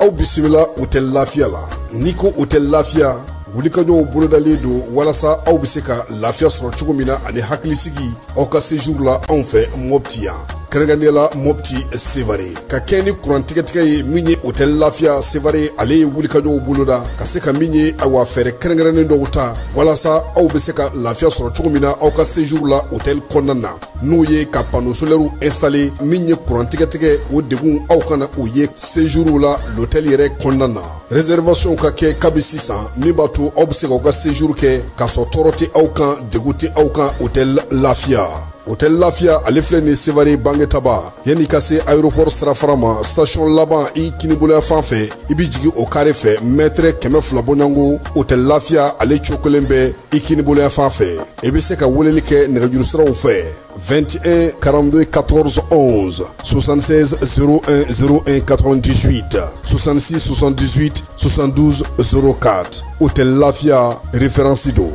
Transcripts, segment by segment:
Aw bisimila Hôtel Lafiya la. N'i ko Hôtel Lafiya, wulikajɔw bolodalen don walasa aw bɛ se ka lafiya sɔrɔ cogo min na ani hakilisigi aw ka séjour la anw fɛ Mopti yan, kɛrɛnkɛrɛnnenya la Mopti Sevare. Ka kɛ ni kuran tigɛtigɛ ye min ye Hôtel Lafiya Sevare, ale ye wulikajɔw boloda ka se ka min ye, ayiwa, fɛɛrɛ kɛrɛnkɛrɛnnen dɔw ta walasa aw bɛ se ka lafiya sɔrɔ cogo min na aw ka séjour la hôtel kɔnɔna na, n'o ye ka panneau solaire installé. Min ye kuran tigɛtigɛ, o degun aw kana o ye séjour la l'hôtel yɛrɛ kɔnɔna na. Réservation ka kɛ kabi sisan, min b'a to aw bɛ se k'aw ka séjour kɛ k'a sɔrɔ tɔɔrɔ tɛ aw kan, degun tɛ aw kan. Hôtel Lafiya, Hôtel Lafiya, ale filɛ nin Sevare Bangetaba, yanni ka se aéroport sirafara ma, station laban i kiniboloya fan fɛ, i bɛ jigin o carré fɛ, mètre 200 bɔɲɔgɔnko, Hôtel Lafiya ale cokolen bɛ i kiniboloya fan fɛ. I bɛ se ka weleli kɛ nɛgɛjuru siraw fɛ: 21 42 14 11, 76 01 01 98, 66 78 72 04. Hôtel Lafia, référence do.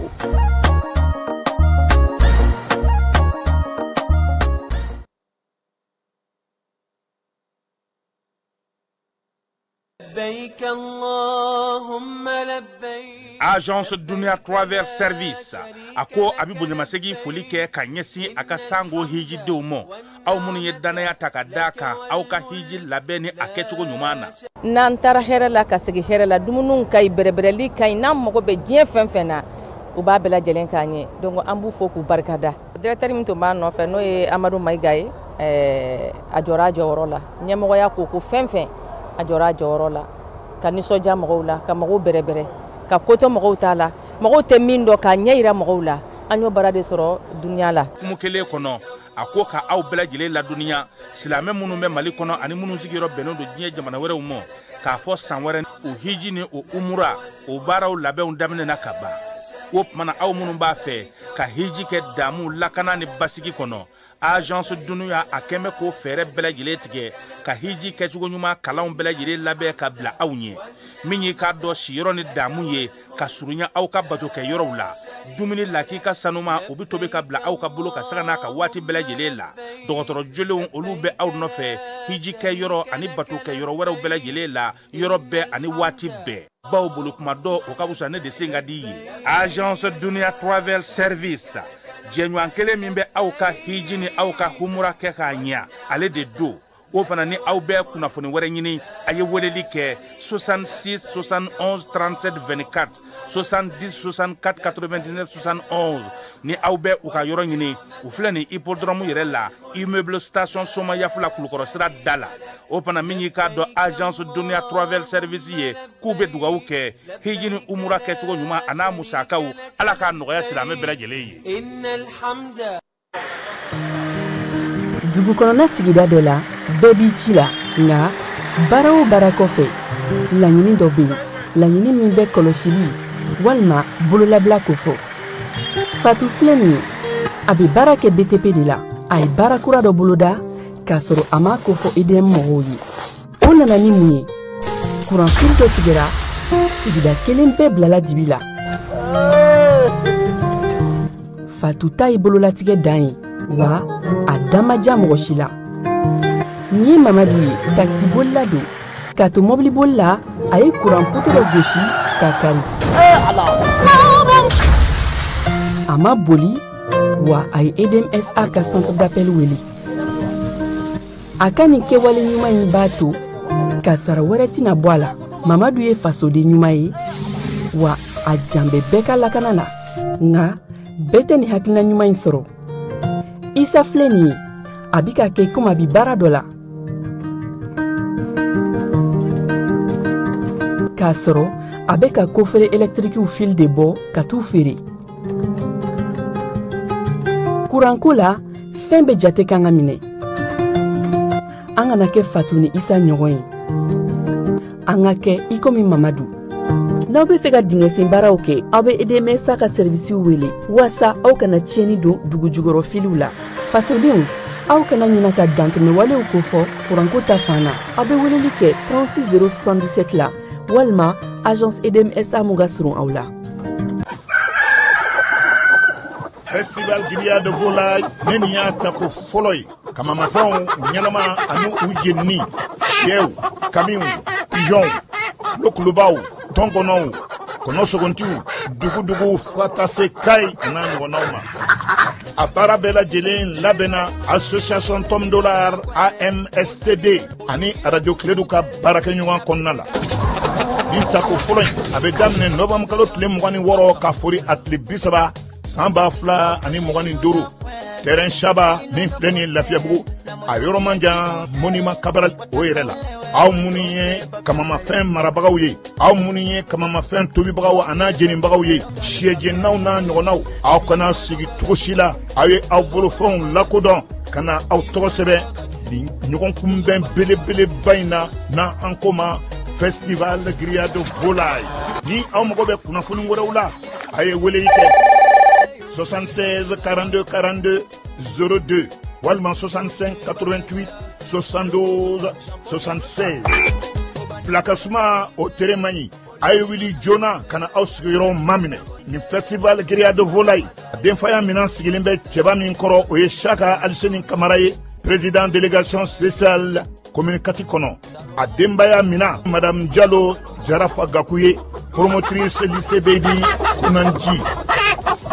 لبيك اللهم لبيك. Agence Dunia Travel Service a ko a bɛ bonyamasegin foli kɛ ka ɲɛsin a ka sango hijidenw ma, aw minnu ye danaya ta ka d'a kan aw ka hiji labɛn ni a kɛcogo ɲuman na. N'an taara hɛrɛ la ka segin hɛrɛ la, dumuniw ka ɲi, bɛrɛbɛrɛli ka ɲi. N'an mago bɛ diɲɛ fɛn fɛn na, u b'a bɛɛ lajɛlen k'an ye. Donc an b'u fo k'u barikada. Directeur min tun b'a nɔfɛ, n'o ye Amadu Mayiga ye, a jɔra a jɔyɔrɔ la. Ɲɛmɔgɔya ko ko fɛn fɛn, a jɔra a jɔyɔrɔ la ka nisɔndiya mɔgɔw la, ka mɔgɔw bɛrɛbɛrɛ, ka kotɔ mɔgɔw t'a la, mɔgɔw tɛ min dɔn, k'a ɲɛ yira mɔgɔw la. An y'o baara de sɔrɔ dunuya la. Kumu kelen kɔnɔ, a ko ka aw bɛɛ lajɛlen ladɔnniya, silamɛ minnu bɛ Mali kɔnɔ ani minnu sigiyɔrɔ bɛnnen don diɲɛ jamana wɛrɛw ma, k'a fɔ san wɛrɛ o hiji ni o umura, o baaraw labɛnw daminɛna ka ban. O tumana, aw minnu b'a fɛ ka hiji kɛ damu, lakana ni basigi kɔnɔ, Agence Dunuya a kɛn bɛ k'o fɛɛrɛ bɛɛ lajɛlen tigɛ ka hiji kɛcogo ɲuman kalanw bɛɛ lajɛlen labɛn ka bila aw ɲɛ. Min y'i k'a dɔn siyɔrɔ ni damu ye ka surunya aw ka bato kɛ yɔrɔw la, dumuni lakika sanuma, o bɛ tobi ka bila aw ka bolo ka saga n'a ka waati bɛɛ lajɛlen la. Dɔgɔtɔrɔ jolenw, olu bɛ aw nɔfɛ hiji kɛ yɔrɔ ani bato kɛ yɔrɔ wɛrɛw bɛɛ lajɛlen la, yɔrɔ bɛɛ ani waati bɛɛ. Baw bolo kuma dɔ, o ka fisa ne de sen ka di ye. Agence Dunia Travel Service, jɛɲɔgɔn kelen min bɛ aw ka hiji ni aw ka humura kɛ k'a ɲɛ, ale de don. O fana ni aw bɛ kunnafoni wɛrɛ ɲini, a ye weleli kɛ 66 71 37 24, 70 64 99 71. Ni aw bɛ u ka yɔrɔ ɲini, u filɛ nin hippodrome yɛrɛ la, immeuble station Somayafula, Kulukɔrɔ sira da la. O fana, min y'i k'a dɔn Agence Dunia Travel Service ye, k'u bɛ dugawu kɛ hiji ni umura kɛcogo ɲuman a n'a musakaw, Ala k'a nɔgɔya silamɛ bɛɛ lajɛlen ye. إن الحمد Dugu kɔnɔna sigida dɔ la, bɛɛ b'i ci la, nka baara o baara kɔfɛ, laɲini dɔ bɛ yen, laɲini min bɛ kɔlɔsili walima bololabila kofɔ. Fatu filɛ nin ye, a bɛ baara kɛ BTP de la. A ye baara kura dɔ boloda k'a sɔrɔ a m'a kofɔ EDM mɔgɔw ye. O nana ni mun ye? Kuranfili dɔ tigɛra, sigida kelen bɛɛ bilala dibi la. Fatu ta ye bololatigɛ dan ye, wa a da ma diya mɔgɔ si la. Nin ye Mamadu ye, takisibolila don. K'a to mɔbiliboli la, a ye kuran poto dɔ gosi k'a kari. A ma boli wa, a ye EDMSA ka centre d'appel wele. A ka nin kɛwale ɲuman in b'a to kasara wɛrɛ tɛna bɔ a la. Mamadu ye fasoden ɲuman ye, wa a jan bɛ bɛɛ ka lakana na, nka bɛɛ tɛ nin hakilina ɲuman in sɔrɔ. Isa filɛ nin ye, a bi ka kɛ komi a bi baara dɔ la k'a sɔrɔ a bɛ ka coffret électriquew fil de bɔ ka t'u feere. Kuranko la, fɛn bɛɛ jate kan ka minɛ. An kana kɛ Fatu ni Isa ɲɔgɔn ye. An ka kɛ i komi Mamadu. N'aw bɛ fɛ ka dingɛsen baaraw kɛ, aw bɛ EDMSA ka sɛrivisiw wele waasa aw kana tiɲɛni don dugu jukɔrɔ filiw la. Fasodenw, aw kana ɲina ka dantɛmɛwalew kofɔ kuranko ta fan na. Aw bɛ weleli kɛ 36 077 la walima agence EDMSA mun ka surun aw la. Festival Grillade de Volaille ne nin y'a tako fɔlɔ ye. Kamamafɛnw ɲɛnama ani u jenini, sɛw, kamiw, pigeons, kulokulubaw, tɔnkɔnɔw, kɔnɔsogontiw, dugudugu fo ka taa se Kayi a n'a ɲɔgɔnnaw ma. A baara bɛɛ lajɛlen labɛnna association Tom Dollar AMSTD ani radio Kiledu ka baarakɛɲɔgɔn kɔnɔna la. Nin tako fɔlɔ in a bɛ daminɛ novembre kalo tile 26 ka fori a tile 30 san 2025, terrain Saba min filɛ nin ye Lafiyabugu, a yɔrɔ man jan monument Cabral o yɛrɛ la. Aw minnu ye kamamafɛn marabagaw ye, aw minnu ye kamamafɛn tobibagaw a n'a jenibagaw ye, sɛjeninaw n'a ɲɔgɔnnaw, aw kana sigi cogo si la. Aw ye aw bolofɛnw lakodɔn ka na aw tɔgɔ sɛbɛn nin ɲɔgɔn kunbɛn belebeleba in na, n'an ko ma Festival Grillade de Volaille. Ni aw mago bɛ kunnafoni wɛrɛw la, a ye weleli kɛ 76 42 42 02 walima 65 88 72 76. Bilakasuma o tere man ɲi, a ye wuli joona ka na aw sigiyɔrɔw maminɛ. Nin Festival Grillade de Volaille denfaya minan sigilen bɛ cɛba min kɔrɔ, o ye Saka Aliseni Kamara ye, président délégation spéciale commune 4 kɔnɔ. A denbaya mina madame Jalo Jarafa Gaku ye, promotrice lycée Beydi Kunanji.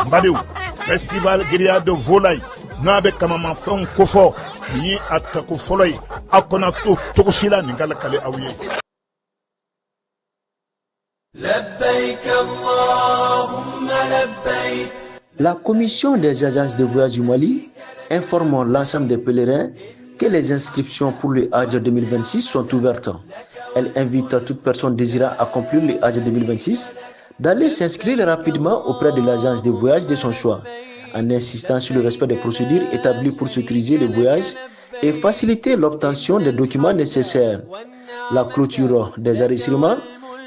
N badenw, Festival Grillade de Volaille n'a bɛ kamamafɛnw kofɔ, nin ye a tako fɔlɔ ye. Aw kana to cogo si la nin ka lakale aw ye. لبيك اللهم لبيك. La commission des agences de voyage du Mali informe l'ensemble des pèlerins que les inscriptions pour le Hajj 2026 sont ouvertes. Elle invite toute personne désirant accomplir le Hajj 2026 d'aller s'inscrire rapidement auprès de l'agence de voyage de son choix, en insistant sur le respect des procédures établies pour sécuriser le voyage et faciliter l'obtention des documents nécessaires. La clôture des enregistrements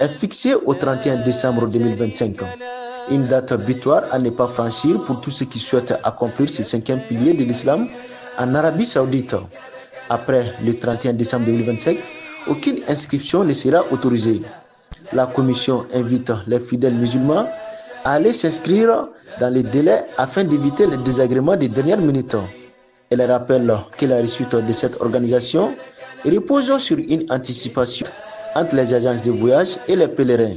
est fixée au 31 décembre 2025. Une date butoir à ne pas franchir pour tous ceux qui souhaitent accomplir ce cinquième pilier de l'islam en Arabie Saoudite. Après le 31 décembre 2025, aucune inscription ne sera autorisée. La commission invite les fidèles musulmans à aller s'inscrire dans les délais afin d'éviter les désagréments des dernières minutes. Elle rappelle que la réussite de cette organisation repose sur une anticipation entre les agences de voyage et les pèlerins.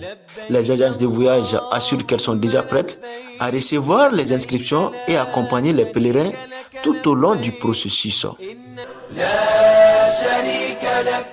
Les agences de voyage assurent qu'elles sont déjà prêtes à recevoir les inscriptions et accompagner les pèlerins tout au long du processus. لا شريك لك.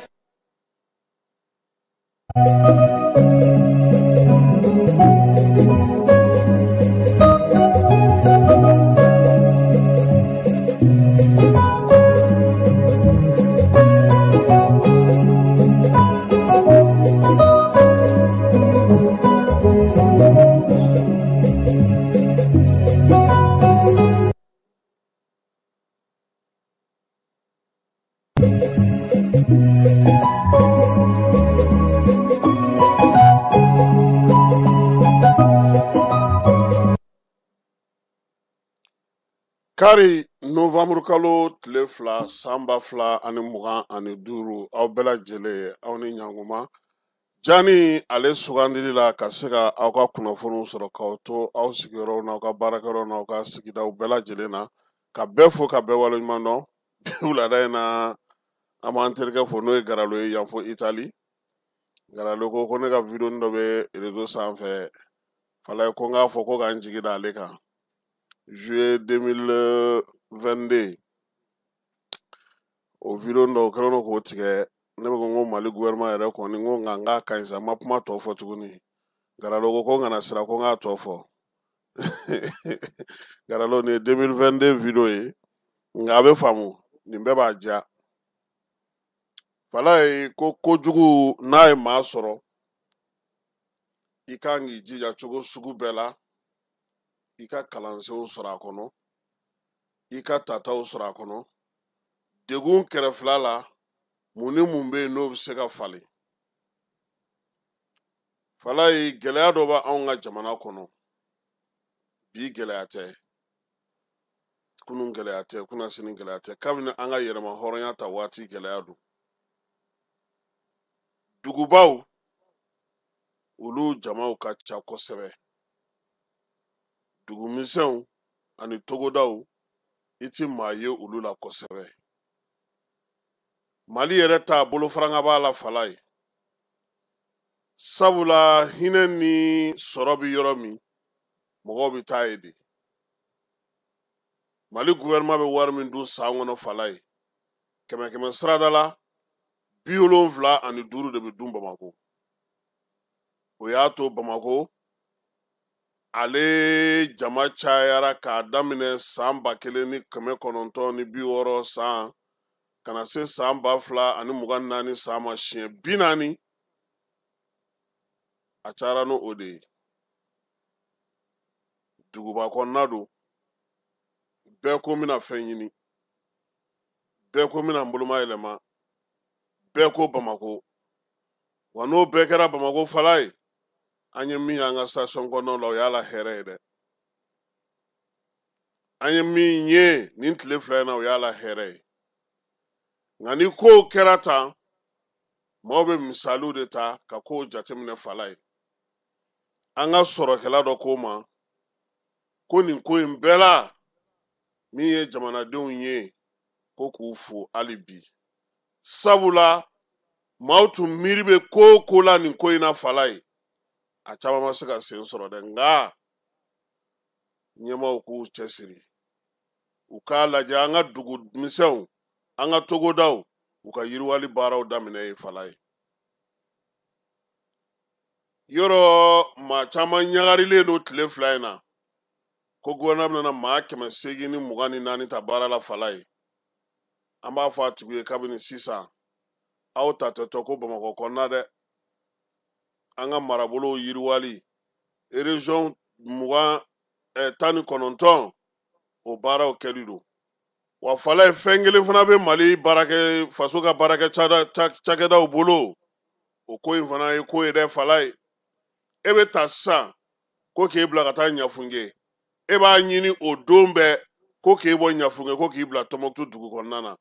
Kari novembre kalo tile 2 san 2025, aw bɛɛ lajɛlen aw ni ɲankuma. Jani ale sugandili la ka se ka aw ka kunnafoniw sɔrɔ k'aw to aw sigiyɔrɔw n'aw ka baarakɛyɔrɔw n'aw ka sigidaw bɛɛ lajɛlen na, ka bɛɛ fo ka bɛɛ waleɲuman dɔn. Bi wulada in na, an b'an terikɛ fo, n'o ye Garalo ye yan fo Itali. Garalo ko ko ne ka video dɔ bɛ réseau sanfɛ, Falaye ko n k'a fɔ ko k'an jigi da ale kan. Juillet 2022 o video dɔ kɛlen don k'o tigɛ. Ne bɛ ko n ko Mali gouvernement yɛrɛ kɔni, n ko nka n k'a ka ɲi sa, n ma kuma tɔ fɔ tuguni. Garalo ko ko n kana siran, ko n k'a tɔ fɔ. Garalo, nin ye 2022 video ye, nka a bɛ faamu, nin bɛɛ b'a diya. Falaye ko kojugu n'a ye maa sɔrɔ, i kan k'i jija cogo sugu bɛɛ la i ka kalansenw sɔrɔ a kɔnɔ, i ka tataw sɔrɔ a kɔnɔ, degun kɛrɛfɛla la. Mun ni mun bɛ yen n'o bɛ se ka falen? Falaye, gɛlɛya dɔ bɛ anw ka jamana kɔnɔ bi. Gɛlɛya tɛ kunun, gɛlɛya tɛ kunnasini, gɛlɛya tɛ kabini an ka yɛrɛma hɔrɔnya ta waati. Gɛlɛya don, dugubaw, olu jamaw ka ca kosɛbɛ. Dugumisɛnw ani togodaw, i ti maa ye olu la kosɛbɛ. Mali yɛrɛ ta bolofaranga b'a la, Falaye, sabula hinɛ ni sɔrɔ bɛ yɔrɔ min, mɔgɔw bɛ taa yen de. Mali gouvernement bɛ wari min dun san kɔnɔ, Falaye, kɛmɛ kɛmɛ sarada la, 75 de bɛ dun Bamako. O y'a to Bamako ale jama cayara k'a daminɛ san 1960 san ka na se san 2024 san ma, siɲɛ 40 a cayara. N'o o de ye, duguba kɔnɔna don, bɛɛ ko n bɛna fɛn ɲini, bɛɛ ko n bɛna n boloma yɛlɛma, bɛɛ ko Bamako. Wa n'o bɛɛ kɛra Bamako, Falaye, an ye min y'an ka station kɔnɔnaw la, o y'a la hɛrɛ ye dɛ. An ye min ye nin tile 2 in na, o y'a la hɛrɛ ye. Nka ni kow kɛra tan, maaw bɛ misaliw de ta ka kow jateminɛ. Falaye, an ka sɔrɔkɛla dɔ ko ma ko nin ko in bɛɛ la, min ye jamanadenw ye, ko k'u fo hali bi, sabula maaw tun miiri bɛ ko o ko la nin ko in na, Falaye, a caman ma se ka sen sɔrɔ dɛ. Nka ɲɛmaaw k'u cɛsiri, u k'a lajɛ an ka dugu misɛnw, an ka togodaw, u ka yiriwali baaraw daminɛ ye. Falaye, yɔrɔ maa caman ɲagarilen don tile 2 in na ko gouvernement bɛna maa 824 ta baara la. Falaye, an b'a fɔ a tigi ye kabini sisan, aw ta tɛ tɔ ko Bamakɔ kɔnɔna dɛ. An ka marabolow yiriwali, région 20 19, o baaraw kɛli don. Wa Falaye, fɛn kelen fana bɛ Mali baarakɛ, faso ka baarakɛ cakɛdaw bolo, o ko in fana ye ko ye dɛ. Falaye, e bɛ ta sisan ko k'e bila ka taa Ɲafunke, e b'a ɲini o don bɛɛ ko k'e bɔ Ɲafunke ko k'i bila Tɔnbɔkutu dugu kɔnɔna na.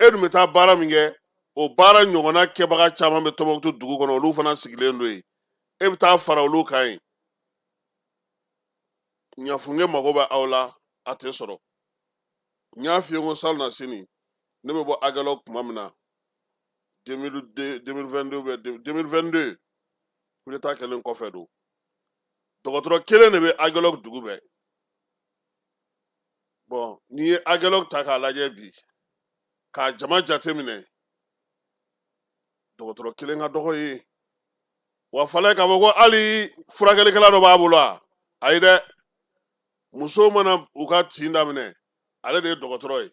E dun bɛ taa baara min kɛ, o baara ɲɔgɔnna kɛbaga caman bɛ Tɔnbɔkutu dugu kɔnɔ, olu fana sigilen don yen. E bɛ taa fara olu kan yen. Ɲafunke mago bɛ aw la, a tɛ sɔrɔ. N y'a f'i ye ko salon na sini, ne bɛ bɔ Aguelhok tuma min na, 2022 bɛ 2022, coup d'état kɛlen kɔfɛ don, dɔgɔtɔrɔ kelen de bɛ Aguelhok dugu bɛɛ. Bɔn, n'i ye Aguelhok ta k'a lajɛ bi, k'a jama jateminɛ, dɔgɔtɔrɔ kelen ka dɔgɔ ye. Wa Falaye, k'a fɔ ko hali furakɛlikɛla dɔ b'a bolo, a ayi dɛ. Musow mana u ka tin daminɛ, ale de ye dɔgɔtɔrɔ ye.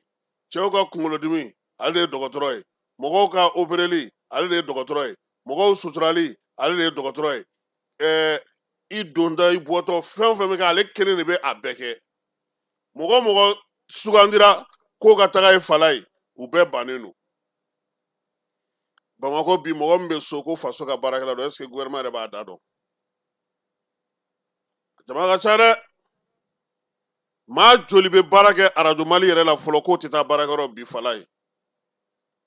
Cɛw ka kunkolodimi, ale de ye dɔgɔtɔrɔ ye. Mɔgɔw ka opereli, ale de ye dɔgɔtɔrɔ ye. Mɔgɔw suturali, ale de ye dɔgɔtɔrɔ ye. I donda, i bɔtɔ, fɛn o fɛn bɛ kɛ, ale kelen de bɛ a bɛɛ kɛ. Mɔgɔ o mɔgɔ sugandira k'o ka taga ye, Falaye, u bɛɛ bannen don. Bamakɔ bi, mɔgɔ min bɛ so ko faso ka baarakɛla don, est ce que gouvernement yɛrɛ b'a da dɔn? Jama ka ca dɛ. Maa joli bɛ baara kɛ Arajo Mali yɛrɛ la fɔlɔ k'o tɛ taa baarakɛyɔrɔ bi, Falaye?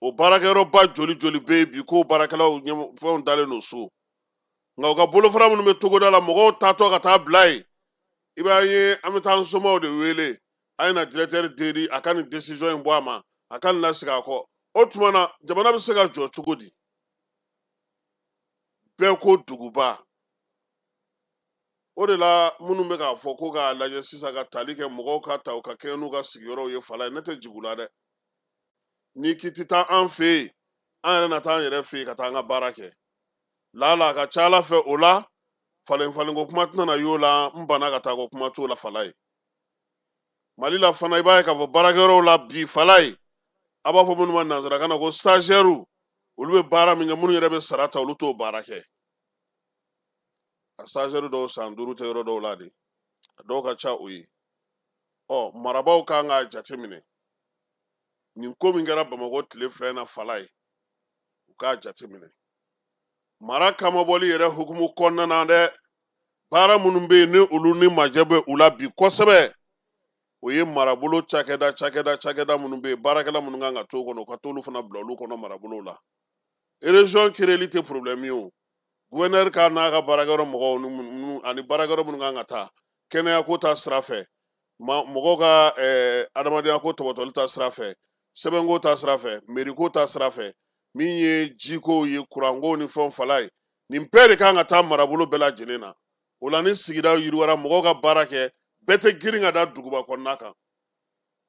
O baarakɛyɔrɔba joli joli bɛ yen bi k'o baarakɛlaw fɛnw dalen don so? Nka u ka bolofara minnu bɛ togoda la, mɔgɔw taatɔ ka taa bila yen, i b'a ye an bɛ taa an somaw de wele, a ye na directeur deli a ka nin décision in bɔ a ma, a ka nin lasegin a kɔ. O tuma na, jamana bɛ se ka jɔ cogo di? Bɛɛ ko duguba. O de la, minnu bɛ k'a fɔ ko k'a lajɛ sisan ka tali kɛ, mɔgɔw ka ta u ka kɛɲɛ n'u ka sigiyɔrɔw ye, Falaye, ne tɛ jigin u la dɛ. N'i k'i tɛ taa an fɛ yen, an yɛrɛ na taa an yɛrɛ fɛ yen ka taa an ka baara kɛ. Lala a ka ca Ala fɛ, o la falen falenko kuma tɛna na y'o la, n banna ka taa ko kuma t'o la. Falaye, Mali la fana, i b'a ye k'a fɔ baarakɛyɔrɔw la bi, Falaye, a b'a fɔ minnu ma nanzarakan na ko stagiaire, olu bɛ baara min kɛ, minnu yɛrɛ bɛ sara ta, olu t'o baara kɛ. A stagiaire dɔw san 5 tɛ yɔrɔ dɔw la de, a dɔw ka ca o ye. Ɔ, marabaaw kan k'a jateminɛ nin ko min kɛra Bamakɔ tile 2 in na, Falaye. U k'a jateminɛ mara kamabɔli yɛrɛ hukumu kɔnɔna na dɛ. Baara minnu bɛ yen ni olu ni majɛ bɛ u la bi kosɛbɛ, o ye marabolo cakɛda cakɛda cakɛda minnu bɛ yen, baarakɛla minnu kan ka t'o kɔnɔ, u ka t'olu fana bila olu kɔnɔ marabolow la. Région créeli tɛ problème ye o. Gouverneur ka n'a ka baarakɛyɔrɔ mɔgɔw ani baarakɛyɔrɔ minnu kan ka taa kɛnɛyako ta sira fɛ, mɔgɔw ka adamadenya ko tɔbɔtɔli ta sira fɛ, sɛbɛnko ta sira fɛ, mairie ta sira fɛ, min ye jiko ye, kuranko ni fɛnw fala ye, nin bɛɛ de kan ka taa marabolo bɛɛ lajɛlen na. O la ni sigida yiriwara, mɔgɔw ka baara kɛ, bɛɛ tɛ girin ka da duguba kɔnɔna kan.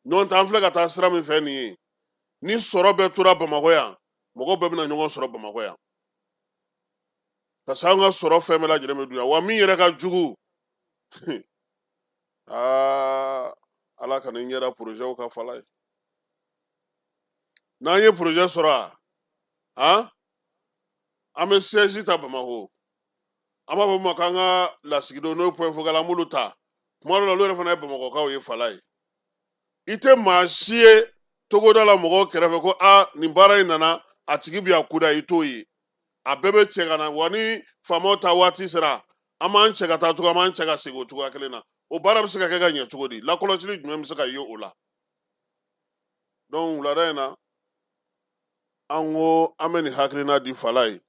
N'o tɛ, an filɛ ka taa sira min fɛ nin ye, ni sɔrɔ bɛɛ tora Bamakɔ yan, mɔgɔw bɛɛ bɛna ɲɔgɔn sɔrɔ Bamakɔ yan, parce que an ka sɔrɔ fɛn bɛɛ lajɛlen bɛ dun yan. Wa min yɛrɛ ka jugu, aa, Ala ka nin ɲɛda projet ka fala ye. N'an ye projet sɔrɔ, a an bɛ siège ta Bamakɔ, an b'a fɔ ma k'an ka lasigidenw n'o ye point focal, an b'olu ta. Kuma dɔw la, olu yɛrɛ fana ye Bamakɔkaw ye fala ye. I tɛ maa si ye togoda la mɔgɔw kɛrɛfɛ ko a nin baara in nana, a tigi bɛ yan kuda, i t'o ye. A bɛɛ bɛ cɛ ka na. Wa ni faamaw ta waati sera, an b'an cɛ ka taa cogo, an b'an cɛ ka segin o cogoya kelen na. O baara bɛ se ka kɛ ka ɲɛ cogo di? Lakɔlɔsili jumɛn bɛ se ka ye o la? Donc wulada in na, an ko an bɛ nin hakilina di fala ye.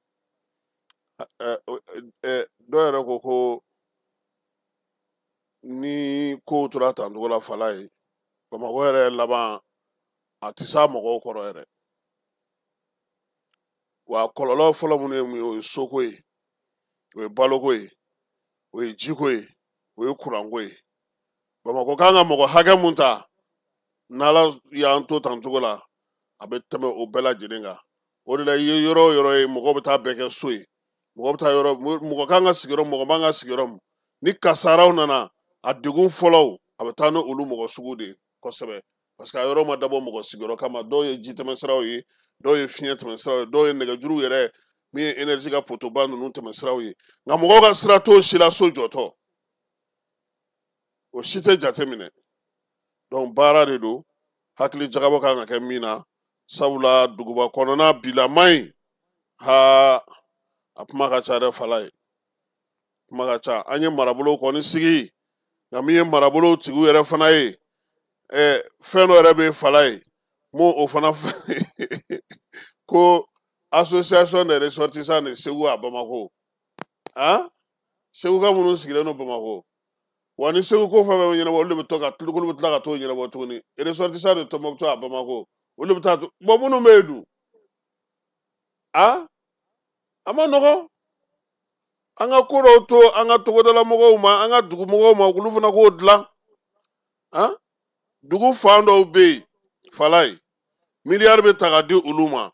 Dɔw yɛrɛ ko ko ni kow tora tan cogo la, fala ye, Bamakɔ yɛrɛ laban a tɛ s'a mɔgɔw kɔrɔ yɛrɛ. Wa kɔlɔlɔ fɔlɔ minnu ye mun ye? O ye soko ye, o ye baloko ye, o ye jiko ye, o ye kuranko ye. Bamakɔ kan ka mɔgɔ hakɛ mun ta, n'Ala y'an to tan cogo la, a bɛ tɛmɛ o bɛɛ lajɛlen kan. O de la, i ye yɔrɔ o yɔrɔ ye, mɔgɔ bɛ taa bɛɛ kɛ so ye, mɔgɔ bɛ taa yɔrɔ, mɔgɔ kan ka sigi yɔrɔ, mɔgɔ man ka sigi yɔrɔ min. Ni kasaraw nana, a degun fɔlɔw a bɛ taa ni olu mɔgɔ sugu de ye kosɛbɛ, parce que a yɔrɔ ma dabɔ mɔgɔ sigiyɔrɔ kama. Dɔw ye ji tɛmɛsiraw ye, dɔw ye fiɲɛ tɛmɛsiraw ye, dɔw ye nɛgɛjuru yɛrɛ min ye énergie ka potoba ninnu tɛmɛsiraw ye. Nka mɔgɔw ka sira t'o si la so jɔtɔ, o si tɛ jate minɛ. Donc baara de don, hakili jagabɔ kan ka kɛ min na, sabula duguba kɔnɔna bilama in ha, a kuma ka ca dɛ, fala ye, kuma ka ca. An ye marabolo kɔni sigi, nka min ye marabolo tigiw yɛrɛ fana ye, fɛn dɔ yɛrɛ bɛ fala ye, m'o o fana ko Association des ressortissants de Segu à Bamako. Han, Seguka minnu sigilen don Bamako, wa ni Segu ko fɛn fɛn bɛ ɲɛnabɔ, olu de bɛ to ka olu bɛ tila ka t'o ɲɛnabɔ tuguni. Ressortissants de Tombouctou à Bamako, olu bɛ taa. Bon, minnu bɛ yen dun, a a ma nɔgɔn. An ka ko dɔw to an ka togodala mɔgɔw ma, an ka dugu mɔgɔw ma, olu fana k'o dilan. Han, dugu fan dɔw bɛ yen, fala ye, miliyari bɛ ta ka di olu ma,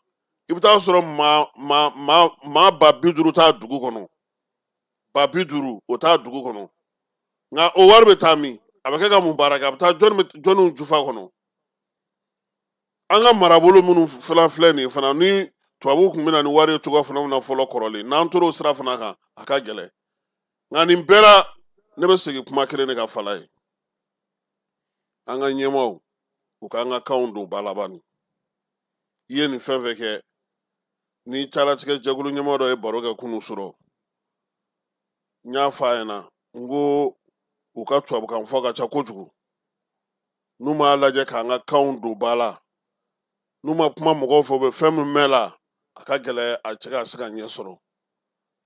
i bɛ taa sɔrɔ maa maa maa maa 50 000 t'a dugu kɔnɔ, 50 000 o t'a dugu kɔnɔ. Nka o wari bɛ taa min? A bɛ kɛ ka mun baara kɛ? A bɛ taa jɔnni bɛ jɔnniw jufa kɔnɔ? An ka marabolo minnu fana filɛ nin ye fana, ni tubabuw tun bɛ na ni wari ye cogoya fana min na fɔlɔ kɔrɔlen, n'an tor'o sira fana kan, a ka gɛlɛn. Nka nin bɛɛ la, ne bɛ segin kuma kelen de ka fala ye: an ka ɲɛmaaw, u k'an ka kanw don ba laban. I ye nin fɛn fɛn kɛ ni calatigɛ jɛkulu ɲɛmaa dɔ ye baro kɛ kunun sɔrɔ, n y'a fɔ a ɲɛna, n ko u ka tubabukan fɔ ka ca kojugu. N'u m'a lajɛ k'an ka kanw don ba la, n'u ma kuma mɔgɔw fɛ, u bɛ fɛn min mɛn la, a ka gɛlɛn a cɛ ka se ka ɲɛ sɔrɔ.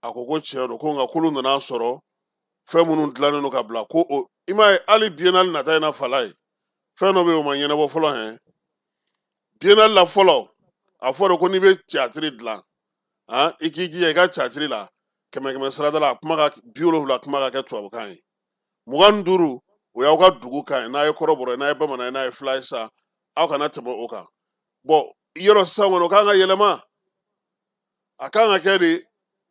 A ko ko tiɲɛ don, ko nka k'olu nana sɔrɔ fɛn minnu dilannen don ka bila, ko o i m'a ye, hali biennale nata in na, fala ye, fɛn dɔ bɛ yen, o ma ɲɛnabɔ fɔlɔ. Hɛn, biennale la fɔlɔ, a fɔra ko n'i bɛ théâtre dilan, han, i k'i jija i ka théâtre la, kɛmɛ kɛmɛ sarada la, a kuma ka 70 kuma ka kɛ tubabukan ye, 25 o y'aw ka dugu kan ye, n'a ye kɔrɔbɔrɔ ye, n'a ye bamanan ye, n'a ye fila ye sa, aw kana tɛmɛ o kan. Bɔn, yɔrɔ sisan kɔni, o kan ka yɛlɛma. A kan ka kɛ de,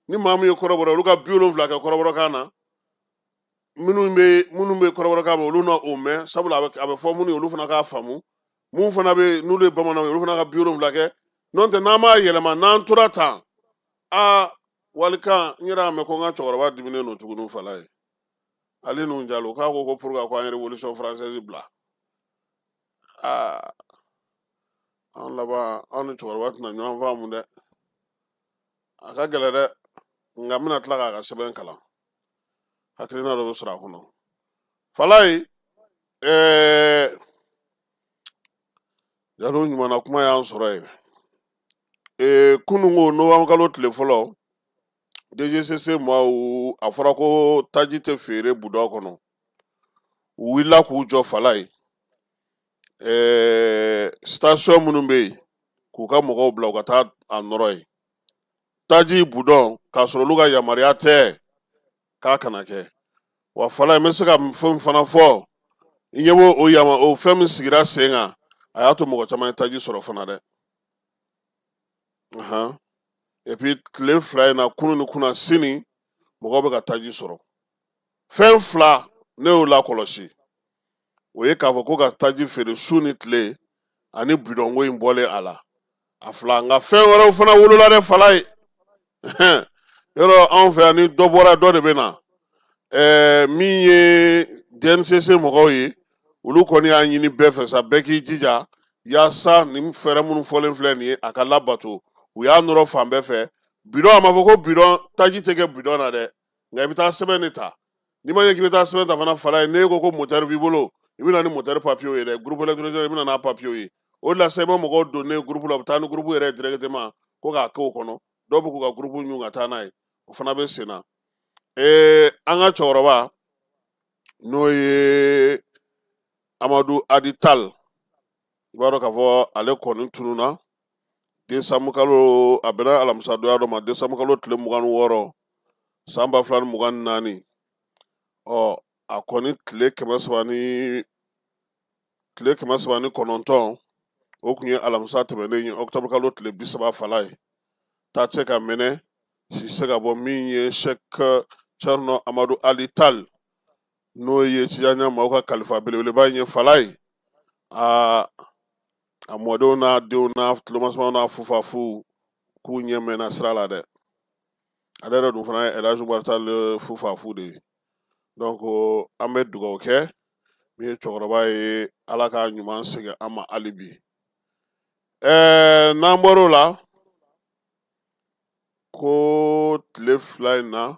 ni maa min ye kɔrɔbɔrɔ ye, olu ka 70 kɛ kɔrɔbɔrɔkan na. Minnu bɛ kɔrɔbɔrɔkan mɛn, olu na o mɛn, sabula a bɛ fɔ minnu ye, olu fana k'a faamu. Mun fana bɛ n'olu ye bamananw ye, olu fana ka 70 kɛ. N'o tɛ, n'an m'a yɛlɛma, n'an tora tan, aa, walikan n yɛrɛ y'a mɛn ko n ka cɛkɔrɔba diminen don tuguni, fala ye. Ale n'u jalo k'a ko ko pour que ko an ye Révolution française bila. Aa, an laban, anw ni cɛkɔrɔba tɛna ɲɔgɔn faamu dɛ. A ka gɛlɛn dɛ, nka n bɛna tila k'a ka sɛbɛn kalan, hakilina dɔ bɛ sɔrɔ a kɔnɔ. Falayi, jalo ɲumanna kuma y'an sɔrɔ yen. Kununko novembre kalo tile fɔlɔ, DGCC maaw, a fɔra ko taji tɛ feere budon kɔnɔ. U wulila k'u jɔ Falayi, station minnu bɛ yen, k'u ka mɔgɔw bila u ka taa a nɔrɔ yen, taji budon, k'a sɔrɔ olu ka yamaruya tɛ k'a kana kɛ. Wa Falayi, n bɛ se ka fɛn fana fɔ, i ɲɛ b'o o yama o fɛn min sigira sen kan, a y'a to mɔgɔ caman ye taji sɔrɔ fana dɛ. Et puis tile 2 in na, kunun ni kunna sini, mɔgɔw bɛ ka taji sɔrɔ. Fɛn 2 ne y'o lakɔlɔsi, o ye k'a fɔ ko ka taji feere su ni tile, ani bidɔnko in bɔlen a la, a 2. Nka fɛn wɛrɛw fana wolola dɛ Falayi. Yɔrɔ anw fɛ yan, ni dɔ bɔra, dɔ de bɛ na. Min ye DNCC mɔgɔw ye, olu kɔni y'a ɲini bɛɛ fɛ sa, bɛɛ k'i jija yaasa nin fɛɛrɛ minnu fɔlen filɛ nin ye, a ka labato. U y'a nɔrɔ fan bɛɛ fɛ. Bidɔn, a ma fɔ ko bidɔn taji tɛ kɛ bidɔn na dɛ, nka i bɛ taa sɛbɛn de ta. N'i ma ɲɛ k'i bɛ taa sɛbɛn ta fana, Falayi, n'e ko ko motɛri b'i bolo, i bɛ na ni motɛri papiyew ye dɛ. Groupe électrogène, i bɛ na n'a papiyew ye. O de la sa, i bɛ mɔgɔw donnen groupe la, u bɛ taa ni groupe yɛrɛ ye directement ko k'a k'o kɔnɔ. Dɔw bɛ k'u ka groupe ɲun ka taa n'a ye, o fana bɛ sen na. An ka cɛkɔrɔba, n'o ye Amadu Adi Tal, i b'a dɔn k'a fɔ ale kɔni tununna décembre kalo, a bɛnna alamisadonya dɔ ma, décembre kalo tile 26 san 2024. Ɔ, a kɔni tile 309, o tun ye alamisa tɛmɛnen ye, octobre kalo tile 30. Falayi, ta tɛ ka mɛnɛ, si se ka bɔ. Min ye Cheikh Thierno Amadu Ali Tal, n'o ye Tijaniya maaw ka kalifa belebeleba in ye, Falayi, a mɔdenw n'a denw n'a tulomasamaw n'a fufafu k'u ɲɛ mɛnna sira la dɛ. Ale yɛrɛ dun fana ye El Hadj Umar Tall fufafu de ye. Donc an bɛ dugawu kɛ min ye cɛkɔrɔba ye, Ala k'a ɲuman segin an ma hali bi. N'an bɔr'o la, ko tile 2 in na,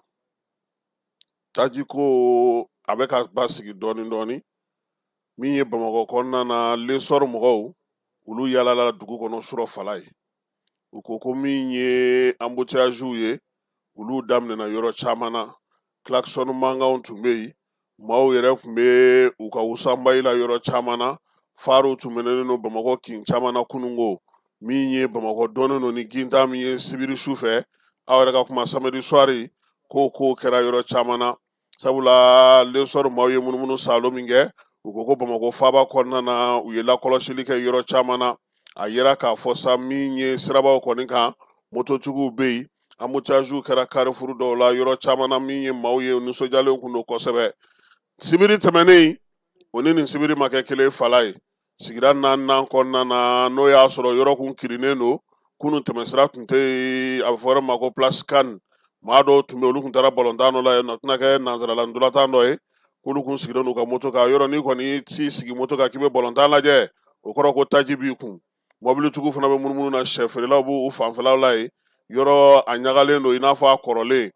tajiko a bɛ ka basigi dɔɔni dɔɔni. Min ye Bamakɔ kɔnɔna na, Lesɔri mɔgɔw, olu yaalala dugu kɔnɔ surɔ Falayi. U ko ko min ye embouteillage ye, olu daminɛna yɔrɔ caman na. Klaxon mankanw tun bɛ yen, maaw yɛrɛ tun bɛ u ka wusanbayi la yɔrɔ caman na, farow tun mɛnɛnen don Bamakɔ kin caman na kununko. Min ye Bamakɔ dɔnnen don ni gintan min ye sibiri su fɛ, aw yɛrɛ ka kuma samedi soir, ko kɛra yɔrɔ caman na. Sabula Lesɔri maaw ye munumunu saalo min kɛ, u ko ko Bamakɔ faaba kɔnɔna na, u ye lakɔlɔsili kɛ yɔrɔ caman na. A yira k'a fɔ sa, min ye sirabaw kɔni kan, mototigiw bɛ yen, embouteillage kɛra carrefour dɔw la yɔrɔ caman na. Min ye maaw ye, nisɔndiyalen kun don kosɛbɛ. Sibiri tɛmɛnen, o ni nin sibiri ma kɛ kelen Falayi. Sigida 4nan kɔnɔna na, n'o y'a sɔrɔ yɔrɔ kun kirinnen don, kunun tɛmɛsira tun tɛ yen, a bɛ fɔ yɔrɔ ma ko place Cannes. Maa dɔw tun bɛ yen, olu tun taara balontan dɔ la yen nɔ, tɛna kɛ nansarala ntolantan dɔ ye, k'olu kun sigilen don u ka moto kan. Yɔrɔ n'i kɔni t'i sigi moto kan k'i bɛ balontan lajɛ, o kɔrɔ ko taji b'i kun. Mɔbilitigiw fana bɛ munumunu na, sɛ feerelaw b'u fanfɛlaw la yen. Yɔrɔ a ɲagalen don i n'a fɔ a kɔrɔlen.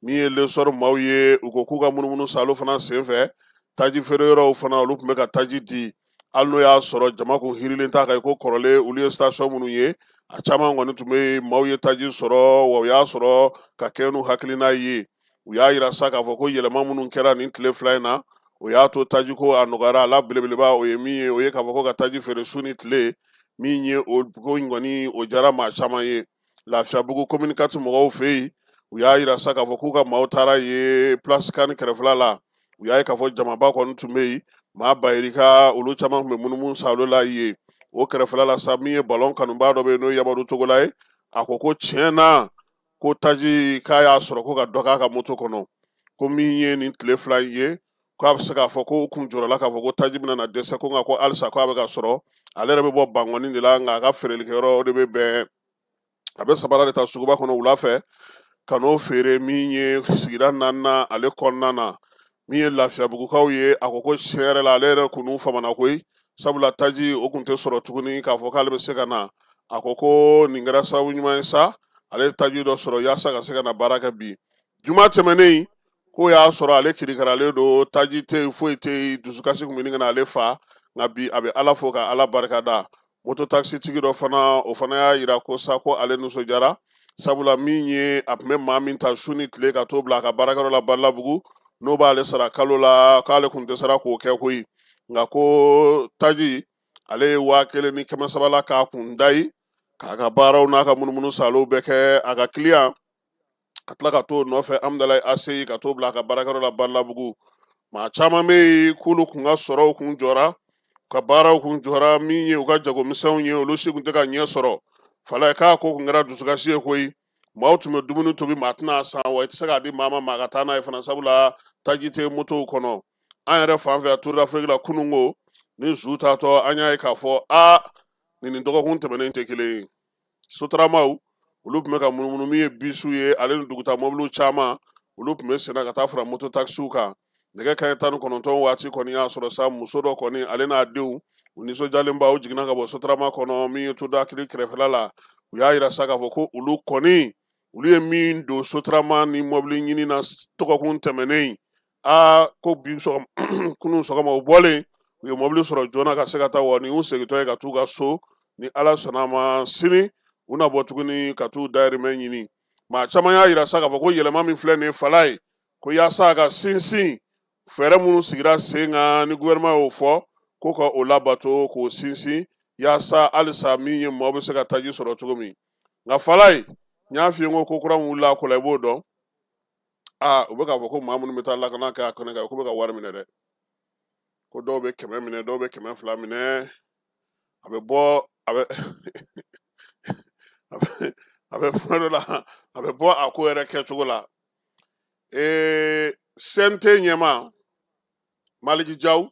Min ye Lesɔri maaw ye, u ko k'u ka munumunu saalo fana senfɛ, taji feere yɔrɔw fana, olu tun bɛ ka taji di, hali n'o y'a sɔrɔ jama kun hirilen t'a kan i ko kɔrɔlen. Olu ye station minnu ye, a caman kɔni tun bɛ yen, maaw ye taji sɔrɔ, wa u y'a sɔrɔ ka kɛ n'u hakilina ye. U y'a yira sa k'a fɔ ko yɛlɛma minnu kɛra nin tile 2 in na, o y'a to tajiko a nɔgɔyara. A la belebeleba, o ye min ye, o ye k'a fɔ ko ka taji feere su ni tile. Min ye o ko in kɔni, o diyara maa caman ye. Lafiyabugu commune 4 mɔgɔw fɛ yen, u y'a yira sa k'a fɔ k'u ka maaw taara ye place Cannes kɛrɛfɛla la. U y'a ye k'a fɔ jamaba kɔni tun bɛ yen, maa bayirika olu caman tun bɛ munumunu saalo la yen. O kɛrɛfɛla la sa, min ye balon kanubaa dɔ bɛ yen, n'o ye Yamadu Togola ye, a ko ko tiɲɛ na, ko taji k'a y'a sɔrɔ ko ka dɔ k'a ka moto kɔnɔ, ko min ye nin tile 2 in ye, k'a bɛ se k'a fɔ ko u kun jɔrɔla k'a fɔ ko taji bɛna na dɛsɛ, ko nka ko halisa k'a bɛ ka sɔrɔ. Ale yɛrɛ bɛ bɔ Bankɔni de la, nka a ka feerelikɛyɔrɔ o de bɛ bɛn, a bɛ sabara de ta suguba kɔnɔ wula fɛ ka n'o feere. Min ye sigida 4nan ale kɔnɔna na, min ye Lafiyabugukaw ye, a ko ko tiɲɛ yɛrɛ la, ale yɛrɛ kun n'u famana koyi, sabula taji o kun tɛ sɔrɔ tuguni k'a fɔ k'ale bɛ se ka na. A ko ko nin kɛra sababu ɲuman ye sa, Ale ye taji dɔ sɔrɔ yaasa ka se ka na baara kɛ bi. Juma tɛmɛnen k'o y'a sɔrɔ ale kirikaralen don, taji tɛ yen, foyi tɛ yen, dusukasi tun bɛ ɲini ka na ale fa, nka bi a bɛ Ala fo ka Ala barika da. Moto taxi tigi dɔ fana, o fana y'a yira ko sa ko ale nisɔndiyara, sabula min ye a tun bɛ maa min ta su ni tile ka t'o bila a ka baarakɛyɔrɔ la Balabugu, n'o b'ale sara kalo la, k'ale kun dɛsɛra k'o kɛ koyi. Nka ko taji ale ye 1300 la k'a kun da ye k'a ka baaraw n'a ka munumunu salow bɛɛ kɛ a ka kiliyan, ka tila ka t'o nɔfɛ Amudalayi ACI ka t'o bila a ka baarakɛyɔrɔ la Balabugu. Maa caman bɛ yen k'olu kun ka sɔrɔw kun jɔra, ka baaraw kun jɔra, min ye u ka jagomisɛnw ye, olu si kun tɛ ka ɲɛ sɔrɔ. Falaye k'a ko kun kɛra dusukasi ye koyi. Maaw tun bɛ dumuni tobi, maa tɛna san, wa i tɛ se k'a di maa ma maa ka taa n'a ye fana, sabula taji tɛ motow kɔnɔ. An yɛrɛ fan fɛ Tour d'Afrique la kununko ni zu taatɔ, an y'a ye k'a fɔ aa nin dɔgɔkun tɛmɛnen tɛ kelen ye. Sotaramaw olu tun bɛ ka munumunu, min ye bisiw ye ale ni duguta mɔbiliw caman, olu tun bɛ senna ka taa fara moto takisiw kan. Nɛgɛ kanɲɛ 19 waati kɔni y'a sɔrɔ sa muso dɔ kɔni ale n'a denw u nisɔndiyalenba, u jiginna ka bɔ sotarama kɔnɔ min ye Tour d'Afrique kɛrɛfɛla la. U y'a yira sa k'a fɔ ko olu kɔni olu ye min don sotarama ni mɔbili ɲini na dɔgɔkun tɛmɛnen, aa ko bi sɔgɔma kunun sɔgɔma u bɔlen u ye mɔbili sɔrɔ joona ka se ka taa, wa ni y'u segintɔ ye ka t'u ka so, ni Ala sɔnna a ma sini u na bɔ tuguni ka t'u dayirimɛ ɲini. Maa caman y'a yira sa k'a fɔ ko yɛlɛma min filɛ nin ye Falaye, ko yaasa a ka sinsin fɛɛrɛ minnu sigira sen kan ni gouvernement y'o fɔ, ko ka o labato k'o sinsin yaasa halisa min ye maaw bɛ se ka taji sɔrɔ cogo min. Nka Falaye, n y'a f'i ye ko kura min wulila a ko la, i b'o dɔn. Aa u bɛ k'a fɔ ko maa minnu bɛ taa lakana kɛ a kɛnɛ kan, k'u bɛ ka wari minɛ dɛ, ko dɔw bɛ 100 minɛ, dɔw bɛ 200 minɛ. A bɛ bɔ a bɛ a bɛ kuma dɔ la, a bɛ bɔ a ko yɛrɛ kɛcogo la. CNT ɲɛmaa Maliki Jaw,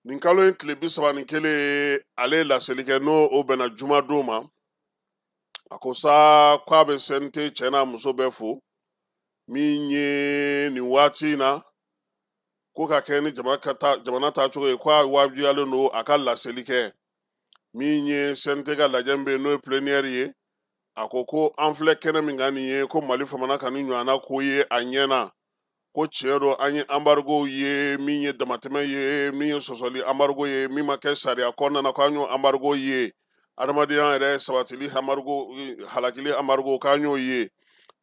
nin kalo in tile 31 ale ye laseli kɛ, n'o o bɛnna jumadon ma. A ko sa k'a bɛ CNT cɛ n'a muso bɛɛ fo min ye nin waati in na, ko ka kɛ ni jamana taacogo ye, k'a wajibiyalen don a ka laseli kɛ. Min ye CNT ka lajɛ bɛ yen n'o ye plénière ye, a ko ko an filɛ kɛnɛ min kan nin ye, ko Mali famana ka ni ɲɔgɔnna ko ye a ɲɛ na, ko tiɲɛ don an ye embargo ye min ye damatɛmɛ ye, min ye sɔsɔli embargo ye, min ma kɛ sariya kɔnɔna na, k'an y'o embargo ye, adamadenya yɛrɛ sabatili embargo, halakili embargo, k'an y'o ye,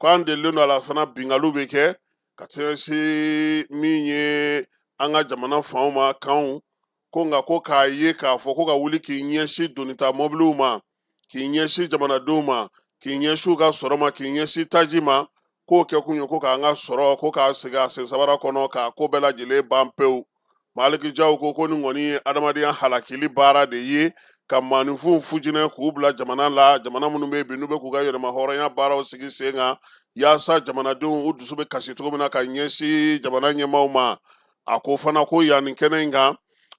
k'an delilen don a la fana, binkaliw bɛ kɛ ka taa se min ye an ka jamana fanw ma kanw ko, nka ko k'a ye k'a fɔ ko ka wuli k'i ɲɛsin donita mɔbiliw ma, k'i ɲɛsin jamanadenw ma, k'i ɲɛsin u ka sɔrɔ ma, k'i ɲɛsin taji ma, k'o kɛ kun ye ko k'an ka sɔrɔ ko k'a segin a sen sabara kɔnɔ, k'a ko bɛɛ lajɛlen ban pewu. Maliki Jaw ko ko nin kɔni ye adamadenya halakili baara de ye, ka maaninfinw fujinɛ k'u bila jamana la, jamana minnu bɛ yen bi n'u bɛ k'u ka yɛrɛma hɔrɔnya baaraw sigi sen kan yaasa jamanadenw u dusu bɛ kasi cogo min na ka ɲɛsin jamana ɲɛmaaw ma. A ko fana ko yan nin kɛnɛ in kan,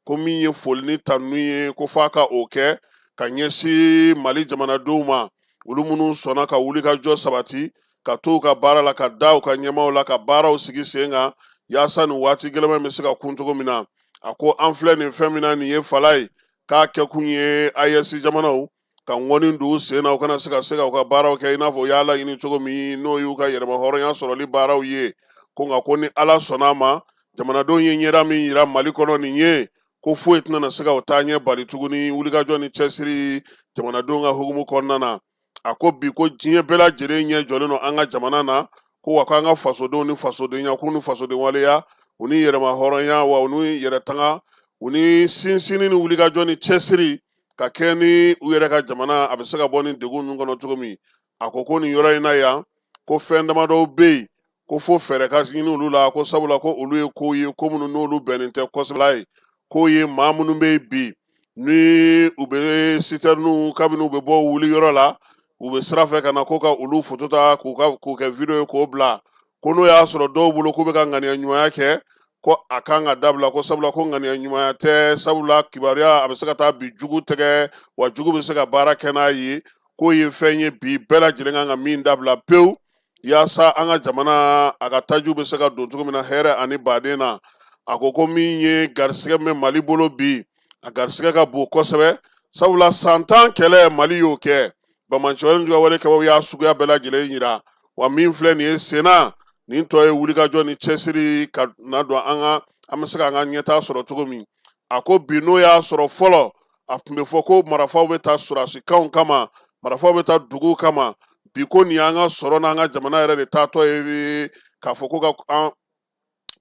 ko min ye foli ni tanu ye, ko f'a ka o kɛ ka ɲɛsin Mali jamanadenw ma, olu minnu sɔnna ka wuli ka jɔ sabati, ka to u ka baara la, ka da u ka ɲɛmaaw la, ka baaraw sigi sen kan yaasa nin waati gɛlɛman bɛ se ka kun cogo min na. A ko an filɛ nin fɛn min na nin ye Falaye, k'a kɛkun ye AES jamanaw ka ŋɔni don u sen na, u kana se ka u ka baaraw kɛ i n'a fɔ u y'a laɲini cogo min, n'o y'u ka yɛrɛma hɔrɔnya sɔrɔli baaraw ye. Ko nka ko ni Ala sɔnna a ma, jamanadenw ye ɲɛda min yira Mali kɔnɔ nin ye, ko foyi tɛna se ka o taa ɲɛ bali tuguni wulikajɔ ni cɛsiri jamanadenw ka hukumu kɔnɔna na. A ko bi ko diɲɛ bɛɛ lajɛlen ɲɛ jɔlen don an ka jamana na, ko wa k'an ka fasodenw ni fasodenya k'u ni fasoden waleya, u ni yɛrɛma hɔrɔnya, wa u ni yɛrɛtanga, u ni sinsinni ni wulikajɔ ni cɛsiri ka kɛ ni u yɛrɛ ka jamana a bɛ se ka bɔ nin degun ninnu kɔnɔ cogo min. A ko ko nin yɔrɔ in na yan, ko fɛn damadɔw bɛ yen ko fo fɛɛrɛ ka ɲini olu la, ko sabula ko olu ye kow ye ko minnu n'olu bɛnnen tɛ kosɛbɛ ye, k'o ye maa minnu bɛ yen bi ni u bɛ sitɛrininw kabini u bɛ bɔ wuli yɔrɔ la, u bɛ sira fɛ ka na ko ka olu foto ta k'u kɛ video ye k'o bila, ko n'o y'a sɔrɔ dɔw bolo k'u bɛ ka ŋaniya ɲumanya kɛ, ko a kan ka dabila, ko sabula ko ŋaniya ɲumanya tɛ, sabula kibaruya a bɛ se ka taa bi jugu tɛgɛ, wa jugu bɛ se ka baara kɛ n'a ye, k'o ye fɛn ye bi bɛɛ lajɛlen kan ka min dabila pewu yaasa an ka jamana a ka tajiw bɛ se ka don cogo min na hɛrɛ ani baden na. A ko ko min ye garisigɛ min bɛ Mali bolo bi, a garisigɛ ka bon kosɛbɛ, sabula san 10 kɛlɛ Mali y'o kɛ. Bamancɛwale juguya wale kɛbaw y'a suguya bɛɛ lajɛlen yira wa min filɛ nin ye senna nin tɔ ye wulikajɔ ni cɛsiri ka na don an ka an bɛ se k'an ka ɲɛtaa sɔrɔ cogo min. A ko bi n'o y'a sɔrɔ fɔlɔ a tun bɛ fɔ ko marifaw bɛ taa sɔrɔdasikanw kama, marifaw bɛ taa duguw kama, bi ko nin y'an ka sɔrɔ n'an ka jamana yɛrɛ de taatɔ ye k'a fɔ ko ka an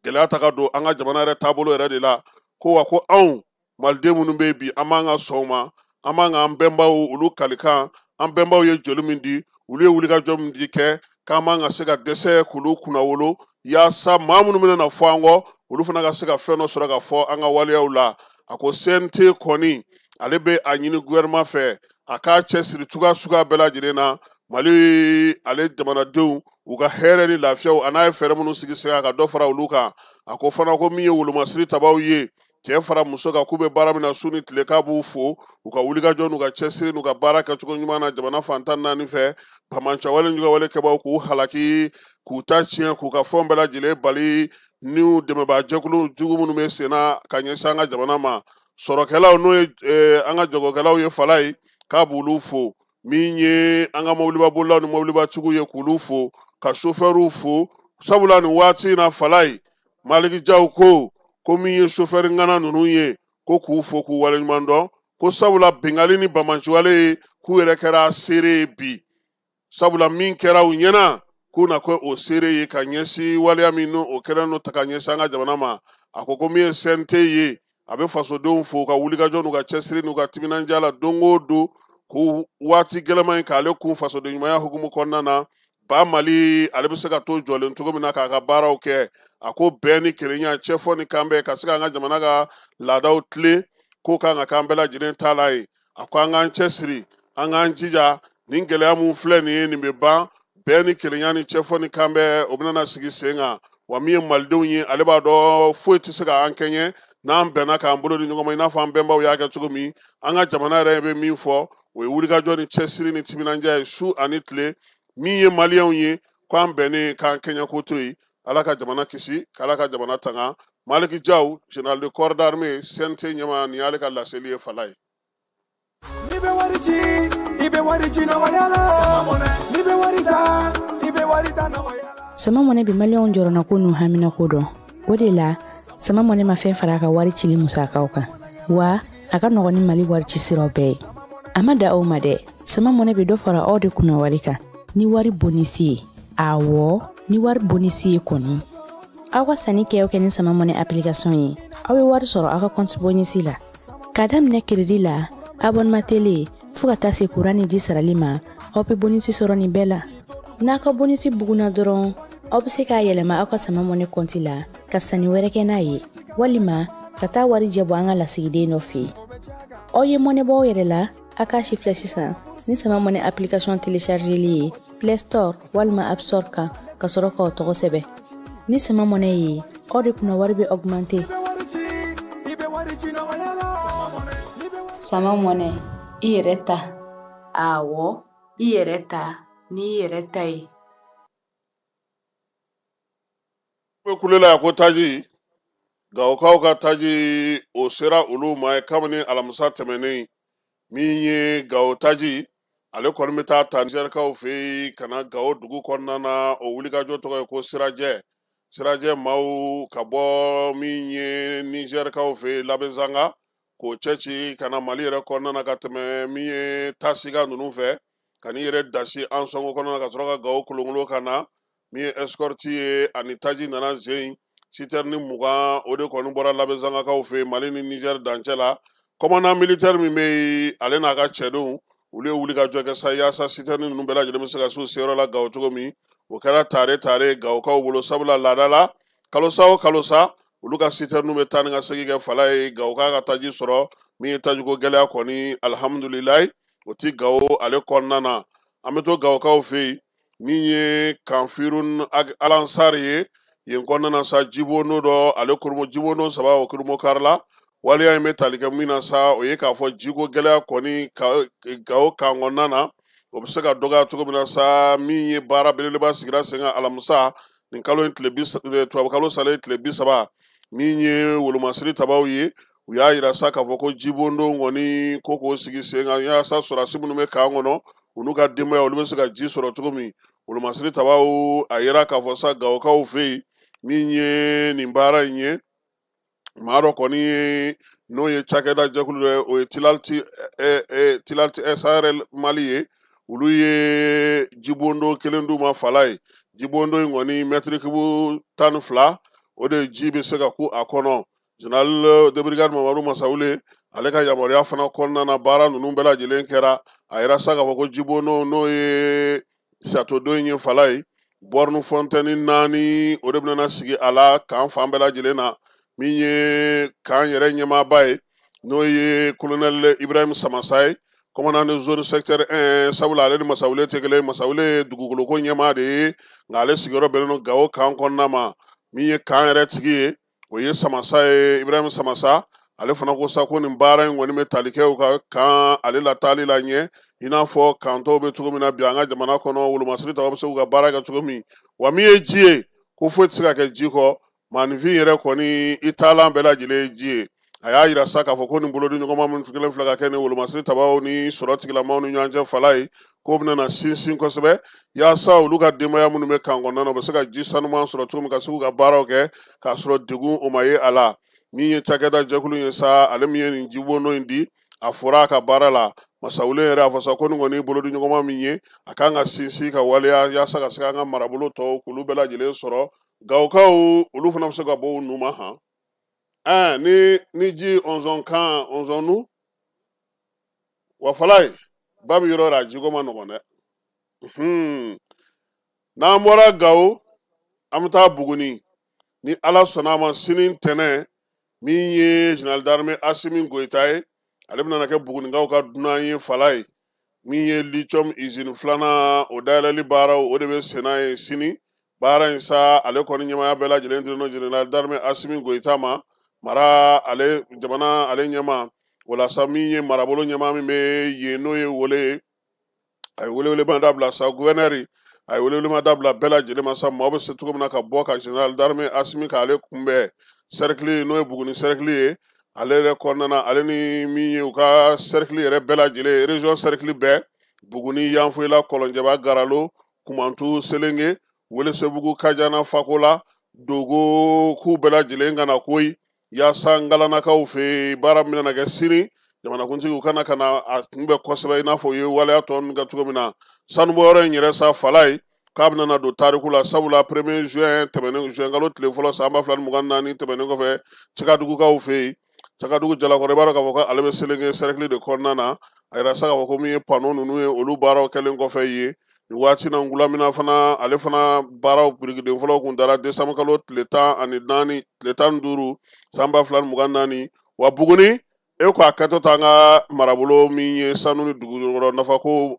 gɛlɛya ta ka don an ka jamana yɛrɛ taabolo yɛrɛ de la. Ko wa ko anw maliden minnu bɛ yen bi an b'an ka sɔn o ma, an b'an ka an bɛnbaw olu kalikan, an bɛnbaw ye joli min di, olu ye wulikajɔ min di kɛ, k'an b'an ka se ka dɛsɛ k'olu kunnawolo yaasa maa minnu bɛna na fɔ an kɔ olu fana ka se ka fɛn dɔ sɔrɔ ka fɔ an ka waleyaw la. A ko CNT kɔni ale bɛ a ɲini gouvernement fɛ a k'a cɛsiri cogoya suguya bɛɛ lajɛlen na Mali ale jamanadenw u ka hɛrɛ ni lafiyaw a n'a ye fɛɛrɛ minnu sigi sen kan ka dɔ fara olu kan. A ko fana ko min ye wolomasiri tabaw ye cɛ fara muso kan k'u bɛ baara min na su ni tile k'a b'u fo u ka wulikajɔ n'u ka cɛsiri n'u ka baara kɛcogo ɲuman na jamana fan 14 fɛ, bamancɛwale jugawale kɛbaw k'u halaki k'u ta tiɲɛ k'u ka fɛnw bɛɛ lajɛlen bali n'u dɛmɛbaajɛkulu jugu minnu bɛ sen na ka ɲɛsin an ka jamana ma. Sɔrɔkɛlaw n'o ye an ka jagokɛlaw ye fala ye k'a b'olu fo, min ye an ka mobilibabolilaw ni mobilibatigiw ye k'olu fo, ka sofɛriw fo, sabula nin waati in na fala ye Maliki Jaw ko min ye sofɛri ŋana ninnu ye ko k'u fo k'u waleɲuman dɔn, ko sabula bingali ni bamanciwale ye k'u yɛrɛ kɛra seere ye bi, sabula min kɛra u ɲɛna k'u na kɛ o seere ye ka ɲɛsin waleya min n'o kɛra n'o ta ka ɲɛsin an ka jamana ma. A ko min ye CNT ye a bɛ fasodenw fo ka wulikajɔ n'u ka cɛsiri n'u ka timinandiya la don o don k'u waati gɛlɛman in k'ale kun fasoden ɲumanya hukumu kɔnɔna na. Ba Mali ale bɛ se ka to jɔlen cogo min na k'a ka baaraw kɛ. A ko bɛn ni kelenya cɛfɔ ni kanbɛn ka se k'an ka jamana ka laadaw tilen k'o kan ka k'an bɛɛ lajɛlen ta la ye. A ko an k'an cɛsiri an k'an jija nin gɛlɛya mun filɛ nin ye nin bɛ ban, bɛn ni kelenya ni cɛfɔ ni kanbɛn o bɛna sigi sen kan. Wa min ye malidenw ye ale b'a dɔn foyi tɛ se k'an kɛɲɛ n'an bɛnna k'an bolo di ɲɔgɔn ma i n'a fɔ an bɛnbaw y'a kɛ cogo min. An ka jamana yɛrɛ bɛ min fɔ o ye wulikajɔ ni cɛsiri ni timinandiya ye su ani tile. Min ye maliyɛnw ye k'an bɛnnen k'an kɛɲɛ ko to yen. Ala ka jamana kisi, k'Ala ka jamana tanga. Maliki Jaw, général de corps d'armée, CNT ɲɛmaa, nin y'ale ka laseli ye fala ye. N'i bɛ wari ci, i bɛ wari ci nɔgɔya la. N'i bɛ wari ta, i bɛ wari ta nɔgɔya la. Sama Mɔnɛ bɛ maliyɛnw jɔrɔnako n'u haminako dɔn. O de la, Sama Mɔnɛ ma fɛn fara a ka wari cili musakaw kan. Wa a ka nɔgɔn ni Mali wari ci siraw bɛɛ ye. A ma da aw ma dɛ. Sama Mɔnɛ bɛ dɔ fara aw de kunna wari kan. Ni wari bonisi ye. Awɔ, ni wari bonisi ye kɔni. Aw ka sanni kɛ aw kɛ ni Sama Mɔnɛ application ye. Aw bɛ wari sɔrɔ aw ka compte bonisi la. K'a daminɛ crédit la, abonnement télé, fo ka taa se courant ni ji sarali ma, aw bɛ bonisi sɔrɔ nin bɛɛ la. N'a ka bonisi bugunna dɔrɔn, aw bɛ se k'a yɛlɛma aw ka Sama Mɔnɛ compte la ka sanni wɛrɛ kɛ n'a ye, walima ka taa wari jɛ bɔ an ka lasigiden dɔ fɛ yen. Aw ye mɔnɛ bɔ aw yɛrɛ la, a k'a si filɛ sisan ni Sama Mɔnɛ application téléchargeli ye Play Store walima App Store kan ka sɔrɔ k'aw tɔgɔ sɛbɛn. Ni Sama Mɔnɛ ye, aw de kunna wari bɛ augmenter. Sama Mɔnɛ, i yɛrɛ ta. Awɔ, i yɛrɛ ta n'i yɛrɛ ta ye. Kulela ko taji Gawokaw ka taji o sera olu ma ye kabini alamisa tɛmɛnen. Min ye Gawo taji ale kɔni bɛ taa ta Nizɛrikaw fɛ yen ka na Gawo dugu kɔnɔna na. O wulikajɔ tɔgɔ ye ko Sirajɛ. Sirajɛ maaw ka bɔ min ye Nizɛrikaw fɛ yen Labɛnzanga k'o cɛci ka na Mali yɛrɛ kɔnɔna na ka tɛmɛ min ye Tasiga ninnu fɛ ka n'i yɛrɛ dasi Ansɔngo kɔnɔna na ka sɔrɔ ka Gawo kolonkolon ka na. Min ye escorte ye ani taji nana zen citerne 20 o de kɔni bɔra Labɛnzangakaw fɛ yen Mali ni Nizɛri dancɛ la. Commandant militaire min bɛ yen ale n'a ka cɛdenw olu ye wulikajɔ kɛ sa yaasa citerne ninnu bɛɛ lajɛlen bɛ se ka s'u seyɔrɔ la Gawo cogo min. O kɛra tare tare Gawokaw bolo, sabula laada la kalosa o kalosa olu ka citerne bɛ taa ni ka segin kɛ fala ye Gawo k'a ka taji sɔrɔ. Min ye tajiko gɛlɛya kɔni alihamudulilayi o ti Gawo ale kɔnɔna na. An bɛ to Gawokaw fɛ yen. Min ye Kanfirun Alansar ye yen kɔnɔna na sa jibondo dɔ ale kurumo jibondo 3 o kurumo kari la. Waleya in bɛ tali kɛ min na sa o ye k'a fɔ jiko gɛlɛya kɔni Gawo kan kɔnɔna na o bɛ se ka dɔgɔya cogo min na sa. Min ye baara belebeleba sigira sen kan alamisa nin kalo in tile bi tubabukalo salen tile 30, min ye wolomasiri tabaw ye u y'a yira sa k'a fɔ ko jibondo kɔni ko k'o sigi sen kan yaasa sɔrɔdasi minnu bɛ kan kɔnɔ U n'u ka denbaya, olu bɛ se ka ji sɔrɔ cogo min. Wolomasiri tabaw, a yira k'a fɔ sa, Gawokaw fɛ yen, min ye nin baara in ye, maa dɔ kɔni ye, n'o ye cakɛda jɛkulu dɔ ye, o ye Tilalti Tilalti SARL Mali ye. Olu ye jibondo kelen d'u ma fala ye. Jibondo in kɔni, mɛtiri kibu 12, o de ji bɛ se ka ku a kɔnɔ. Général de brigade Mamadu Masawule, ale ka yamaruya fana kɔnɔna na, baara ninnu bɛɛ lajɛlen kɛra. A yira sa k'a fɔ ko jibondo, n'o ye château d'eau in ye fala ye, borne fontaine 4, o de bɛna sigi a la k'an fan bɛɛ lajɛlen na. Min ye k'an yɛrɛ ɲɛmaaba ye, n'o ye colonel Ibrahim Samasa ye, commandant de zone secteur 1, sabula ale ni Masawule tɛ kelen. Masawule ye dugukoloko ɲɛmaa de ye, nka ale sigiyɔrɔ bɛnnen don Gawo kan kɔnɔna ma. Min ye kan yɛrɛ tigi ye, o ye Samasa ye, Ibrahim Samasa. Ale fana ko sa ko nin baara in kɔni bɛ tali kɛ u ka kan ale la taali la ɲɛ, i n'a fɔ kan tɔw bɛ cogo min na bi an ka jamana kɔnɔ. Wolomasiri taw bɛ se k'u ka baara kɛ cogo min. Wa min ye ji ye, ko foyi tɛ se ka kɛ ji kɔ. Maaninfin yɛrɛ kɔni, i taalan bɛɛ lajɛlen ye ji ye. A y'a yira sa k'a fɔ ko nin bolodi ɲɔgɔnma minnu kelen filɛ ka kɛ ni wolomasiri tabaw ni sɔrɔ tigilamaw ni ɲɔgɔn cɛ fala ye, k'o bɛna na sinsin kosɛbɛ, yaasa olu ka denbaya minnu bɛ kan kɔnɔna na, u bɛ se ka ji sanuman sɔrɔ cogo min, ka se k'u ka baaraw kɛ k'a sɔrɔ degun o ma ye a la. Min ye cakɛda jɛkulu ye sa, ale min ye nin jibondo in di, a fɔra a ka baara la. Masawule yɛrɛ a fɔ sa ko nin kɔni bolodi ɲɔgɔnma min ye, a kan ka sinsin ka waleya, yaasa ka se k'an ka marabolo tɔw k'olu bɛɛ lajɛlen sɔrɔ. Gawokaw, olu fana bɛ se ka bɔ u nu ma han. Ni ji ɔnzɔn kan ɔnzɔn nu wa fala ye, ba bɛ yɔrɔ yɔrɔ, a jiko ma nɔgɔn dɛ. N'an bɔra Gawo, an bɛ taa Buguni. Ni Ala sɔnna a ma, sini ntɛnɛn, min ye général d'armée Asimi Goyita ye, ale bɛna kɛ Bugunikaw ka dunan ye fala ye. Min ye lithium usine filanan, o dayɛlɛli baaraw, o de bɛ senna ye sini. Baara in sa, ale kɔni ɲɛmaaya bɛɛ lajɛlen dilen don général d'armée Asimi Goyita ma, mara ale jamana ale ɲɛma. O la sa, min ye marabolo ɲɛmaa min bɛ yen, n'o ye Wole ye, a ye welewelema dabila sa, gouverneur a ye welewelema dabila bɛɛ lajɛlen ma sa, maaw bɛ se cogo min na ka bɔ ka général d'armée Asimi k'ale kunbɛn cercle, n'o ye Buguni cercle ye. Ale yɛrɛ kɔnɔna na, ale ni min ye u ka cercle yɛrɛ bɛɛ lajɛlen, région cercle bɛɛ, Buguni, Yanfoyila, Kɔlɔnjɛba, Garalo, Kumantu, Selenge, Welesebugu, Kajana, Fakola, Dogo, k'u bɛɛ lajɛlen ka na koyi, yaasa Ngalanakaw fɛ yen, baara min bɛna kɛ sini, jamanakuntigi u kana ka na a kunbɛn kosɛbɛ, i n'a fɔ u ye waleya tɔ ninnu kɛ cogo min na. Sanubɔyɔrɔ in yɛrɛ sa fala ye, k'a bɛna na don tariku la, sabula 1er juin tɛmɛnen, juin kalo tile fɔlɔ san 2024 tɛmɛnen kɔfɛ, Cɛkadugukaw fɛ yen, Cɛkadugu Jalakɔrɔ, i b'a dɔn k'a fɔ ko ale bɛ Selenge cercle de kɔnɔna na. A yira sa k'a fɔ ko min ye panneau ninnu ye, olu baaraw kɛlen kɔfɛ yen nin waati na. Ngulamina fana, ale fana baaraw birikiden fɔlɔ kun dara décembre kalo tile 14, tile 15 san 2024. Wa Buguni, e ko a kɛtɔ t'an ka marabolo min ye sanu ni dugukɔrɔ nafako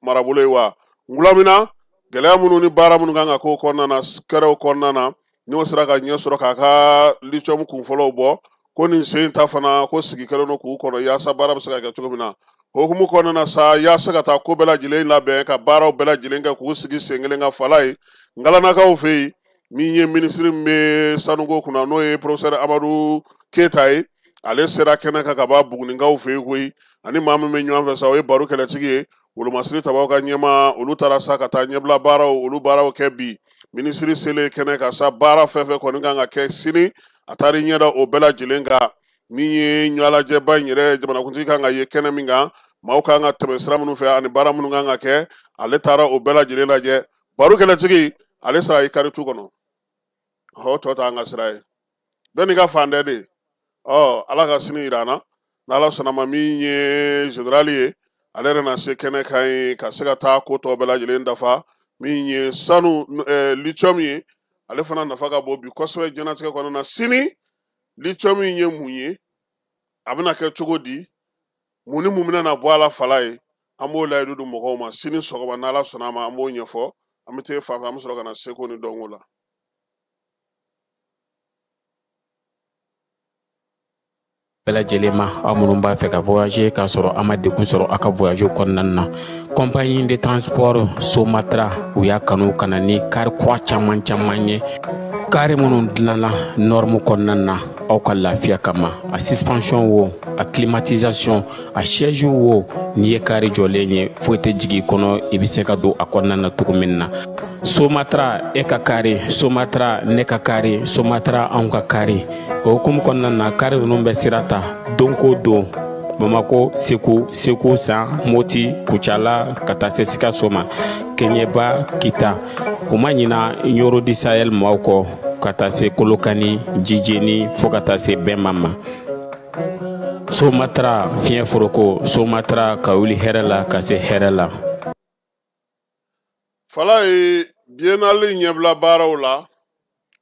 marabolo ye. Wa Ngulamina, gɛlɛya minnu ni baara minnu kan ka k'o kɔnɔna na, kɛrɛw kɔnɔna na, n'o sera ka ɲɛ sɔrɔ k'a ka lithium kun fɔlɔw bɔ, ko nin sen ta fana, ko sigi kɛlen don k'u kɔnɔ, yaasa baara bɛ se ka kɛ cogo min na. Hokumu kɔnɔna na sa, yaasa ka taa ko bɛɛ lajɛlen labɛn, ka baaraw bɛɛ lajɛlen kɛ k'u sigi sen kelen ka fala ye Ngalanakaw fɛ yen. Min ye minisiri min bɛ sanuko kunna, n'o ye professeur Amadu Keyita ye, ale sera kɛnɛ kan ka bɔ Bugunikaw fɛ yen koyi. Ani maa min bɛ ɲɔgɔn fɛ sa, o ye baro kɛlɛtigi ye, wolomasiri tabaw ka ɲɛmaa. Olu taara sa ka taa ɲɛbila baaraw, olu baaraw kɛ bi. Minisiri selen kɛnɛ kan sa, baara fɛn fɛn kɔni kan ka kɛ sini, a taara i ɲɛda o bɛɛ lajɛlen kan. Min ye ɲɔgɔnlajɛba in yɛrɛ, jamanakuntigi kan ka ye kɛnɛ min kan, maaw kan ka tɛmɛ sira minnu fɛ ani baara minnu kan ka kɛ, ale taara o bɛɛ lajɛlen lajɛ. Baro kɛlɛtigi, ale sera i kari tu kɔnɔ, o tɔ t'an ka sira ye, bɛɛ n'i ka fan dɛ de. Ɔ Ala ka sini yira an na, n'Ala sɔnna ma. Min ye général ye, ale yɛrɛ na se kɛnɛ kan ye ka se ka taa ko tɔ bɛɛ lajɛlen dafa. Min ye sanu lithium ye, ale fana nafa ka bon bi kosɛbɛ diɲɛlatigɛ kɔnɔna na. Sini lithium in ye mun ye, a bɛna kɛ cogo di, mun ni mun bɛna na bɔ a la fala ye, an b'o layidu di mɔgɔw ma sini sɔgɔma, n'Ala sɔnna a ma, an b'o ɲɛfɔ. An bɛ taa fan fɛ, an bɛ sɔrɔ ka na seko ni dɔnko la. Bɛɛ lajɛlen ma, aw minnu b'a fɛ ka voyager k'a sɔrɔ a ma degun sɔrɔ aw ka voyage kɔnɔna na, compagnie de transport Somatra, u y'a kanu ka na ni car kura caman caman ye, car minnu dilanna norme kɔnɔna na aw ka lafiya kama, a suspension wo, a A climatisation, a siège wo, n'i ye kari jɔlen ye, foyi tɛ jigin i kɔnɔ, i bɛ se ka don a kɔnɔna na cogo min na. Somatra e ka kari, Somatra ne ka kari, Somatra anw ka kari. O hukumu kɔnɔna na, kari ninnu bɛ sira ta don ko don, Bamako, Segu, Segu San, Moti, Kucala, ka taa se Sikaso ma, Keɲeba, Kita. U ma ɲina Ɲoro di Sahel maaw kɔ, ka taa se Kolokani, Jijeni, fo ka taa se Bɛnma ma. Somatra fiɲɛ foroko, Somatra ka wuli hɛrɛ la ka se hɛrɛ la. Falaye, biennale ɲɛbila baaraw la,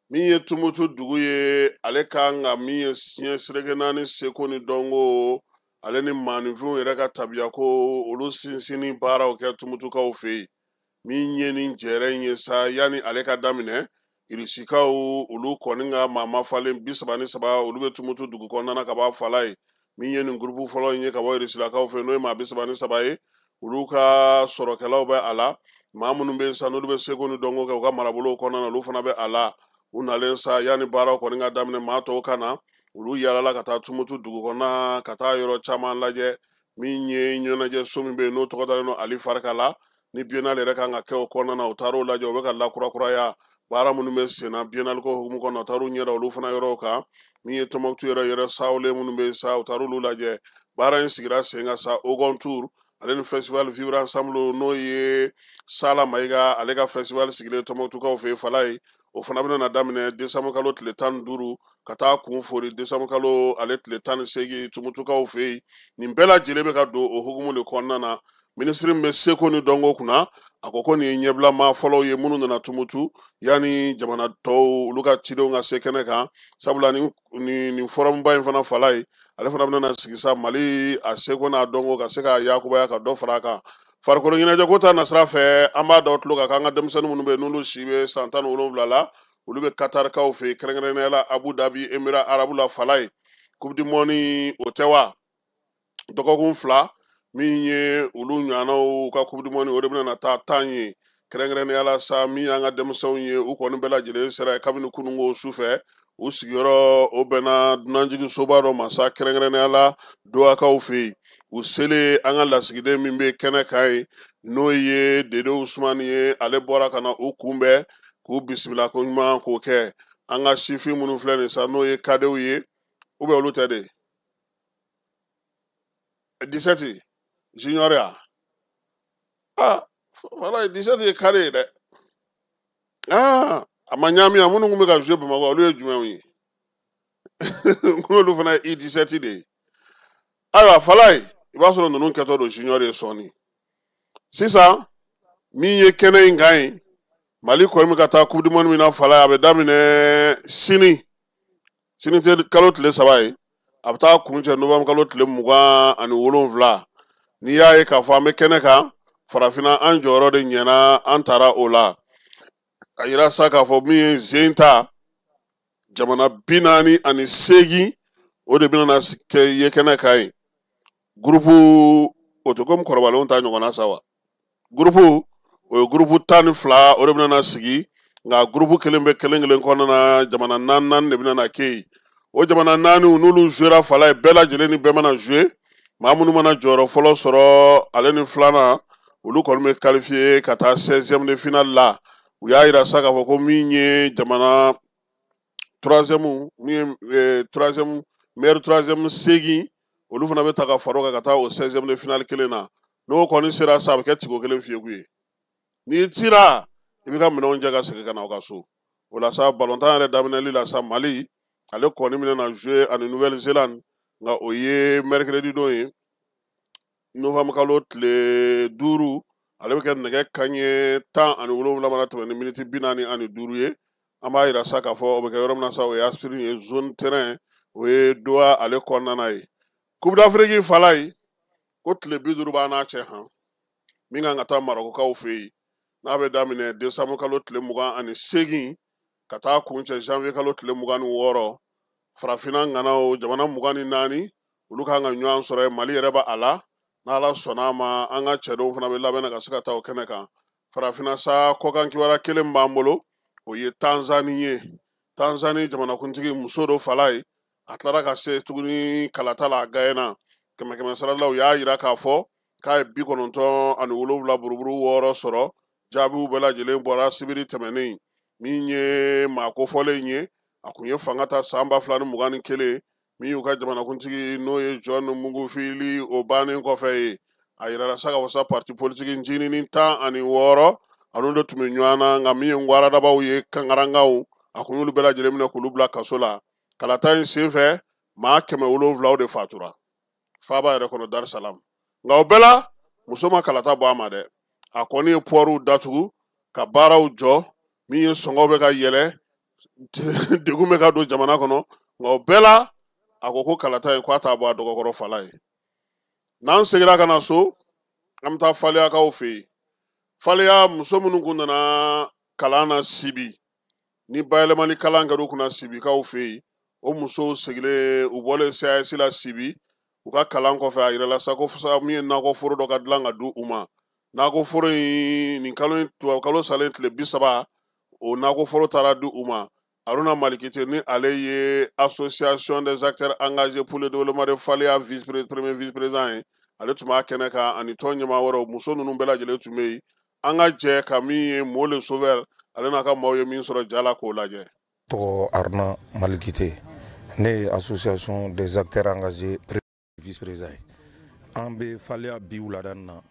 min ye Tumutu dugu ye, ale kan ka min ye diɲɛ seleke naani seko ni dɔnko ale ni maaninfinw yɛrɛ ka tabiya ko olu sinsinni baaraw kɛ Tumutukaw fɛ yen. Min ye nin jɛrɛ in ye sa, yanni ale ka daminɛ, Irisikaw olu kɔni ka maa mafalen 33, olu bɛ Tumutu dugu kɔnɔna na ka bɔ Falaye. Min ye nin gurupu fɔlɔ in ye ka bɔ Irisilakaw fɛ, n'o ye maa 33 ye, olu ka sɔrɔkɛlaw bɛ a la. Maa minnu bɛ yen sa, n'olu bɛ seko ni dɔnko kɛ u ka marabolow kɔnɔna na, olu fana bɛ a la. U nalen sa, yanni baaraw kɔni ka daminɛ, maa tɔw ka na, olu yaalala ka taa Tumutu dugu kɔnɔna, ka taa yɔrɔ caman lajɛ. Min ye ɲɛnajɛ so min bɛ yen, n'o tɔgɔ dalen don Ali Farika la, ni biennale yɛrɛ kan ka kɛ o kɔnɔna na, u taar'o lajɛ. U bɛ ka lakurakuraya baara minnu bɛ sen na biennale ko hukumu kɔnɔ, u taar'u ɲɛ da olu fana yɔrɔw kan. Min ye Tɔnbɔkutu yɛrɛ sawule minnu bɛ yen sa, u taar'olu lajɛ. Baara in sigira sen kan sa, Ogontour ale ni festival Vivre Ensemble, n'o ye Sala Mayiga ale ka festival sigilen Tɔnbɔkutukaw fɛ yen Falaye, o fana bɛna na daminɛ décembre kalo tile 15 ka taa kun fori décembre kalo ale tile 18 Tumutukaw fɛ yen. Nin bɛɛ lajɛlen bɛ ka don o hukumu de kɔnɔna na. Minisiri min bɛ seko ni dɔnko kunna, a ko ko nin ye ɲɛbilama fɔlɔw ye minnu nana Tumutu yanni jamana tɔw olu ka cidenw ka se kɛnɛ kan, sabula nin forumba in fana Falaye, ale fana bɛna sigi sa Mali a seko n'a dɔnko ka se k'a yakubaya ka dɔ fara a kan. Farikolo ɲɛnajɛ ko ta nasira fɛ, an b'a da tulo kan k'an ka denmisɛnnin minnu bɛ yen, n'olu si bɛ san 17 la, olu bɛ Katarikaw fɛ yen, kɛrɛnkɛrɛnnenya la Abu Dhabi, Émirats Arabu la Falaye. Coupe du monde o tɛ wa, dɔgɔkun 2 min ye olu ɲɔgɔnnaw ka coupe du monde, o de bɛna taa tan ye. Kɛrɛnkɛrɛnnenya la sa, min y'an ka denmisɛnw ye, u kɔni bɛɛ lajɛlen sera yen kabini kununko su fɛ. U sigiyɔrɔ o bɛnna dunanjigin soba dɔ ma sa, kɛrɛnkɛrɛnnenya la Dohakaw fɛ yen. U selen, an ka lasigiden min bɛ kɛnɛ kan yen, n'o ye Dede Usumani ye, ale bɔra ka na u kunbɛn k'u bisimila ko ɲuman k'o kɛ. An ka sifin minnu filɛ nin sa, n'o ye kadew ye, ou bien olu tɛ de 17 junior ya, ah wala 17 ye cadet ye dɛ. Ah, a ma ɲaami, a minnu tun bɛ ka jouer Bamakɔ, olu ye jumɛnw ye? Olu fana ye U17 de ye. Ayiwa Falaye, i b'a sɔrɔ ninnu kɛtɔ don junior ye sɔɔni. Sisan min ye kɛnɛ in kan ye, Mali kɔni bɛ ka taa coupe du monde min na Falaye, a bɛ daminɛ sini, sini tɛ kalo tile 3 ye, a bɛ taa kuncɛ novembre kalo tile 27. N'i y'a ye k'a fɔ an bɛ kɛnɛ kan, farafinna an jɔyɔrɔ de ɲɛna, an taara o la. A yira sa k'a fɔ min ye zen ta, jamana 48, o de bɛna na kɛ ye kɛnɛ kan yen. Gurupu o tɛ komi kɔrɔbalenw ta ɲɔgɔnna sa wa, gurupu o ye gurupu 12, o de bɛna na sigi. Nka gurupu kelen bɛ kelen kelen kɔnɔna na, jamana naani naani de bɛna na kɛ yen. O jamana naaniw, n'olu jouera Falaye, bɛɛ lajɛlen ni bɛɛ mana jouer, maa minnu mana jɔyɔrɔ fɔlɔ sɔrɔ ale ni filanan, olu kɔni bɛ qualifier ka taa 16e de finale la. U y'a yira sa k'a fɔ ko min ye jamana troisième, min ye troisième, meilleur troisième 8, olu fana bɛ ta ka fara o kan ka taa o 16e de finale kelen na. N'o kɔni sera sa, a bɛ kɛ tigo kelen fiyeku ye. N'i cira, i b'i ka minɛnw jɛ ka segin ka na aw ka so. O la sa, balontan yɛrɛ daminɛli la sa, Mali ale kɔni bɛna na jouer ani Nouvelle-Zélande, nka o ye mercredi don ye, novembre kalo tile 5, ale bɛ kɛ nɛgɛ kanɲɛ 17 mana tɛmɛ ni miniti 45 ye. An b'a yira sa k'a fɔ o bɛ kɛ yɔrɔ min na sa, o ye Aspirine ye, zone terrain, o ye Doha ale kɔnɔna na ye. Coupe d'Afrique Falaye, ko tile 50 b'an n'a cɛ han, min kan ka taa Marɔkukaw fɛ yen, n'a bɛ daminɛ décembre kalo tile 28 ka taa kuncɛ janvier kalo tile 26. Farafinna ŋanaw jamana 24, olu kan ka ɲɔgɔn sɔrɔ yen. Mali yɛrɛ b'a a la, n'Ala sɔnna a ma, an ka cɛdenw fana bɛ labɛn na ka se ka taa o kɛnɛ kan. Farafinna sa, kɔkan kibaruya kelen b'an bolo, o ye Tanzanie ye. Tanzanie jamanakuntigi muso dɔ Falaye, A tilara ka se tuguni kalata la, a gagnéna 100 100 sara la. U y'a yira k'a fɔ k'a ye 97.6 sɔrɔ. Jaabiw bɛɛ lajɛlen bɔra sibiri tɛmɛnen. Min ye maa kofɔlen ye, a kun ye fanga ta san 2021, min y'u ka jamanakuntigi, n'o ye John Magufuli, o bannen kɔfɛ ye. A yirala sa ka fɔ sa, parti politique ncinin 16 anu de tun bɛ ɲɔgɔn na, nka min ye ngwaradabaw ye, kankarangaw, a kun y'olu bɛɛ lajɛlen minɛ k'olu bila kaso la. Kalata in senfɛ, maa 700 de fatura faaba yɛrɛ kɔnɔ, Dar Salam. Nka o bɛɛ la, muso ma kalata bɔ a ma dɛ. A kɔni ye pɔriw datugu ka baaraw jɔ. Min ye sɔngɔ bɛ ka yɛlɛ, degun bɛ ka don jamana kɔnɔ, nka o bɛɛ la, a ko ko kalata in, k'a t'a bɔ a dɔgɔkɔrɔ fala ye. N'an seginna ka na so, an bɛ taa Faleyakaw fɛ yen. Faleya muso minnu kun nana kalan na Sibi, ni bayɛlɛmali kalan kɛra u kunna Sibikaw fɛ yen, o musow sigilen, u bɔlen CAS la Sibi, u ka kalan kɔfɛ, a yirala sa ko min ye nakɔ foro dɔ ka dilan ka di u ma. Nakɔ foro in, nin kalo in, tubabu kalo salen tile 30, o nakɔ foro taara di u ma. Aruna Malikite, ni ale ye Association des acteurs engagés pour le développement de Faleya vice premier vice président ye, ale tun b'a kɛnɛ kan, ani tɔn ɲɛmaa wɛrɛw. Muso ninnu bɛɛ lajɛlen tun bɛ yen. An ka jɛ ka min ye Mo le Sauveur, ale n'a ka maaw ye min sɔrɔ ja la, k'o lajɛ. Tɔgɔ Aruna Malikite, ne ye Association des acteurs engagés vice président ye. An bɛ Faleya bi wulada nin na,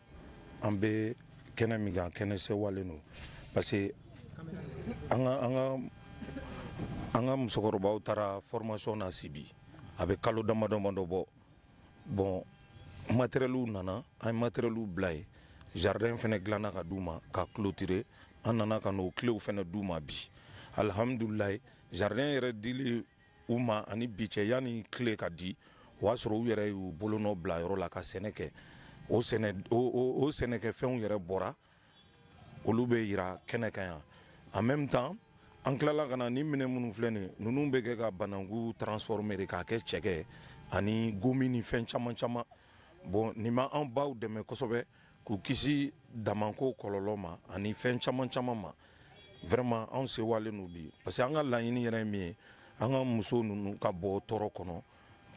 an bɛ kɛnɛ min kan, kɛnɛ sewalen don, parce que an ka musokɔrɔbaw taara formation na Sibi, a bɛ kalo dama damadɔ bɔ. Bon, matériel nana, an ye matériel bila yen. Jardin fɛnɛ dilanna ka d'u ma ka clôturer. An nana ka n'o clés fɛnɛ d'u ma bi, alihamudulilayi. Jardin yɛrɛ dili u ma ani bi cɛ, yanni clé ka di, o y'a sɔrɔ u yɛrɛ y'u bolonɔ bila yɔrɔ la ka sɛnɛ kɛ. O sɛnɛ o sɛnɛkɛfɛnw yɛrɛ bɔra, olu bɛ yira kɛnɛ kan yan. En même temps, an tilala ka na ni minɛ minnu filɛ nin ye, ninnu bɛ kɛ ka bananku transformer de k'a kɛ cɛkɛ ani gomi ni fɛn caman caman. Bon, nin ma an baw dɛmɛ kosɛbɛ k'u kisi damako kɔlɔlɔ ma ani fɛn caman caman ma. Vraiment, anw sewalen don bi, parce que an ka laɲini yɛrɛ ye min ye, an ka muso ninnu ka bɔ tɔɔrɔ kɔnɔ,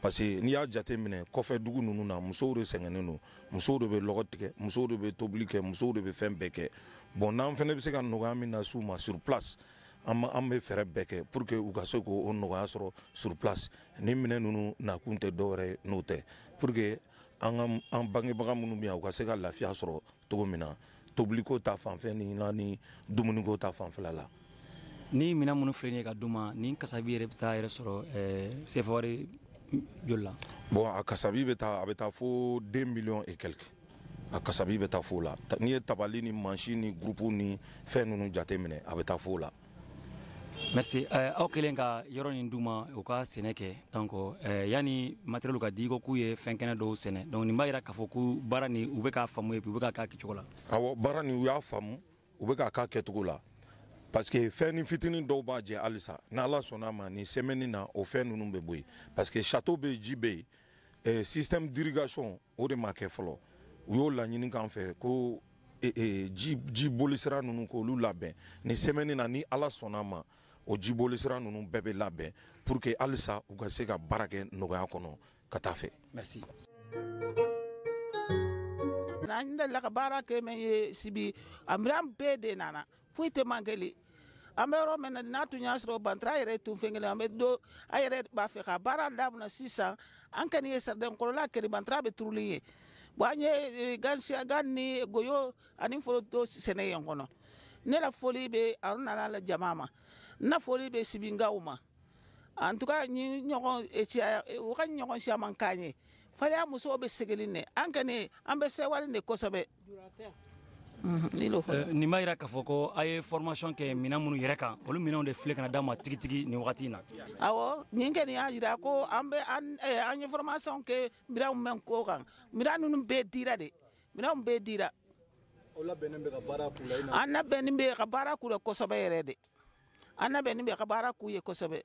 parce que n'i y'a jate minɛ, kɔfɛ dugu ninnu na, musow de sɛgɛnnen don, musow de bɛ lɔgɔ tigɛ, musow de bɛ tobili kɛ, musow de bɛ fɛn bɛɛ kɛ. Bon, n'an fɛnɛ bɛ se ka nɔgɔya min lase u ma sur place, an bɛ fɛɛrɛ bɛɛ kɛ pour que u ka se k'o nɔgɔya sɔrɔ sur place. Ni minɛn ninnu nakun tɛ dɔwɛrɛ ye n'o tɛ, pour que an ka an bangebaga minnu bɛ yan, u ka se ka lafiya sɔrɔ cogo min na, tobiliko ta fanfɛ ni na ni dumuniko ta fanfɛla la. Ni minɛn minnu filɛ nin ye ka d'u ma, nin kasabi yɛrɛ bɛ taa yɛrɛ sɔrɔ CFA wari joli la? Bon, a kasabi bɛ taa, a bɛ taa fo 2 millions et quelques. A kasabi bɛ taa fo la. N'i ye tabali ni mansin ni groupe ni fɛn ninnu jate minɛ, a bɛ taa fo la. Merci. Aw kɛlen ka yɔrɔ nin d'u ma u ka sɛnɛ kɛ, donc yanni matériel ka di, i ko k'u ye fɛn kɛnɛ dɔw sɛnɛ. Donc nin b'a yira k'a fɔ ko baara nin, u bɛ k'a faamu et puis u bɛ k'a k'a kɛcogo la. Awɔ, baara nin, u y'a faamu, u bɛ k'a k'a kɛcogo la, parce que fɛn ni fitinin dɔw b'a jɛ halisa. N'Ala sɔnna a ma, nin semaine na, o fɛn ninnu bɛ bɔ yen, parce que château bɛ yen, ji bɛ yen, système d'irrigation, o de ma kɛ fɔlɔ. U y'o laɲini k'an fɛ ko ji bolisira ninnu, k'olu labɛn. Nin semaine na, ni Ala sɔnna a ma, o ji bolisira ninnu bɛɛ bɛ labɛn pour que halisa u ka se ka baara kɛ nɔgɔya kɔnɔ ka taa fɛ. Merci. N'an delila ka baara kɛ min ye Sibi, a minɛn bɛɛ de nana, foyi tɛ mankɛli. An bɛ yɔrɔ min na, n'a tun y'a sɔrɔ bantara yɛrɛ tun fɛn kelen, an bɛ don a yɛrɛ b'a fɛ ka baara daminɛ sisan. An kɔni ye jardin kɔrɔla kɛri, bantara bɛ turuli ye. Bon, an ye gan siya, gan ni goyo ani foronto sɛnɛ yen kɔnɔ. Ne la foli bɛ Aruna n'a la jama ma, n na foli bɛ Sibingaw ma. En tout cas, ni ɲɔgɔn siya, u ka ɲɔgɔn siyaman k'an ye. Faleya musow bɛ segin ne, an kɔni an bɛ sewale de kosɛbɛ. Nin b'a yira k'a fɔ ko a ye formation kɛ minɛn minnu yɛrɛ kan, olu minɛnw de filɛ ka na d'a ma tigitigi nin wagati in na. Awɔ, nin kɔni y'a jira ko an bɛ an ye formation kɛ minɛnw mɛn ko kan. Minɛn ninnu bɛɛ dira de, minɛnw bɛɛ dira. Aw labɛnnen bɛ ka baara k'u la i n'a? An labɛnnen bɛ ka baara k'u la kosɛbɛ yɛrɛ de, an labɛnnen bɛ ka baara k'u ye kosɛbɛ.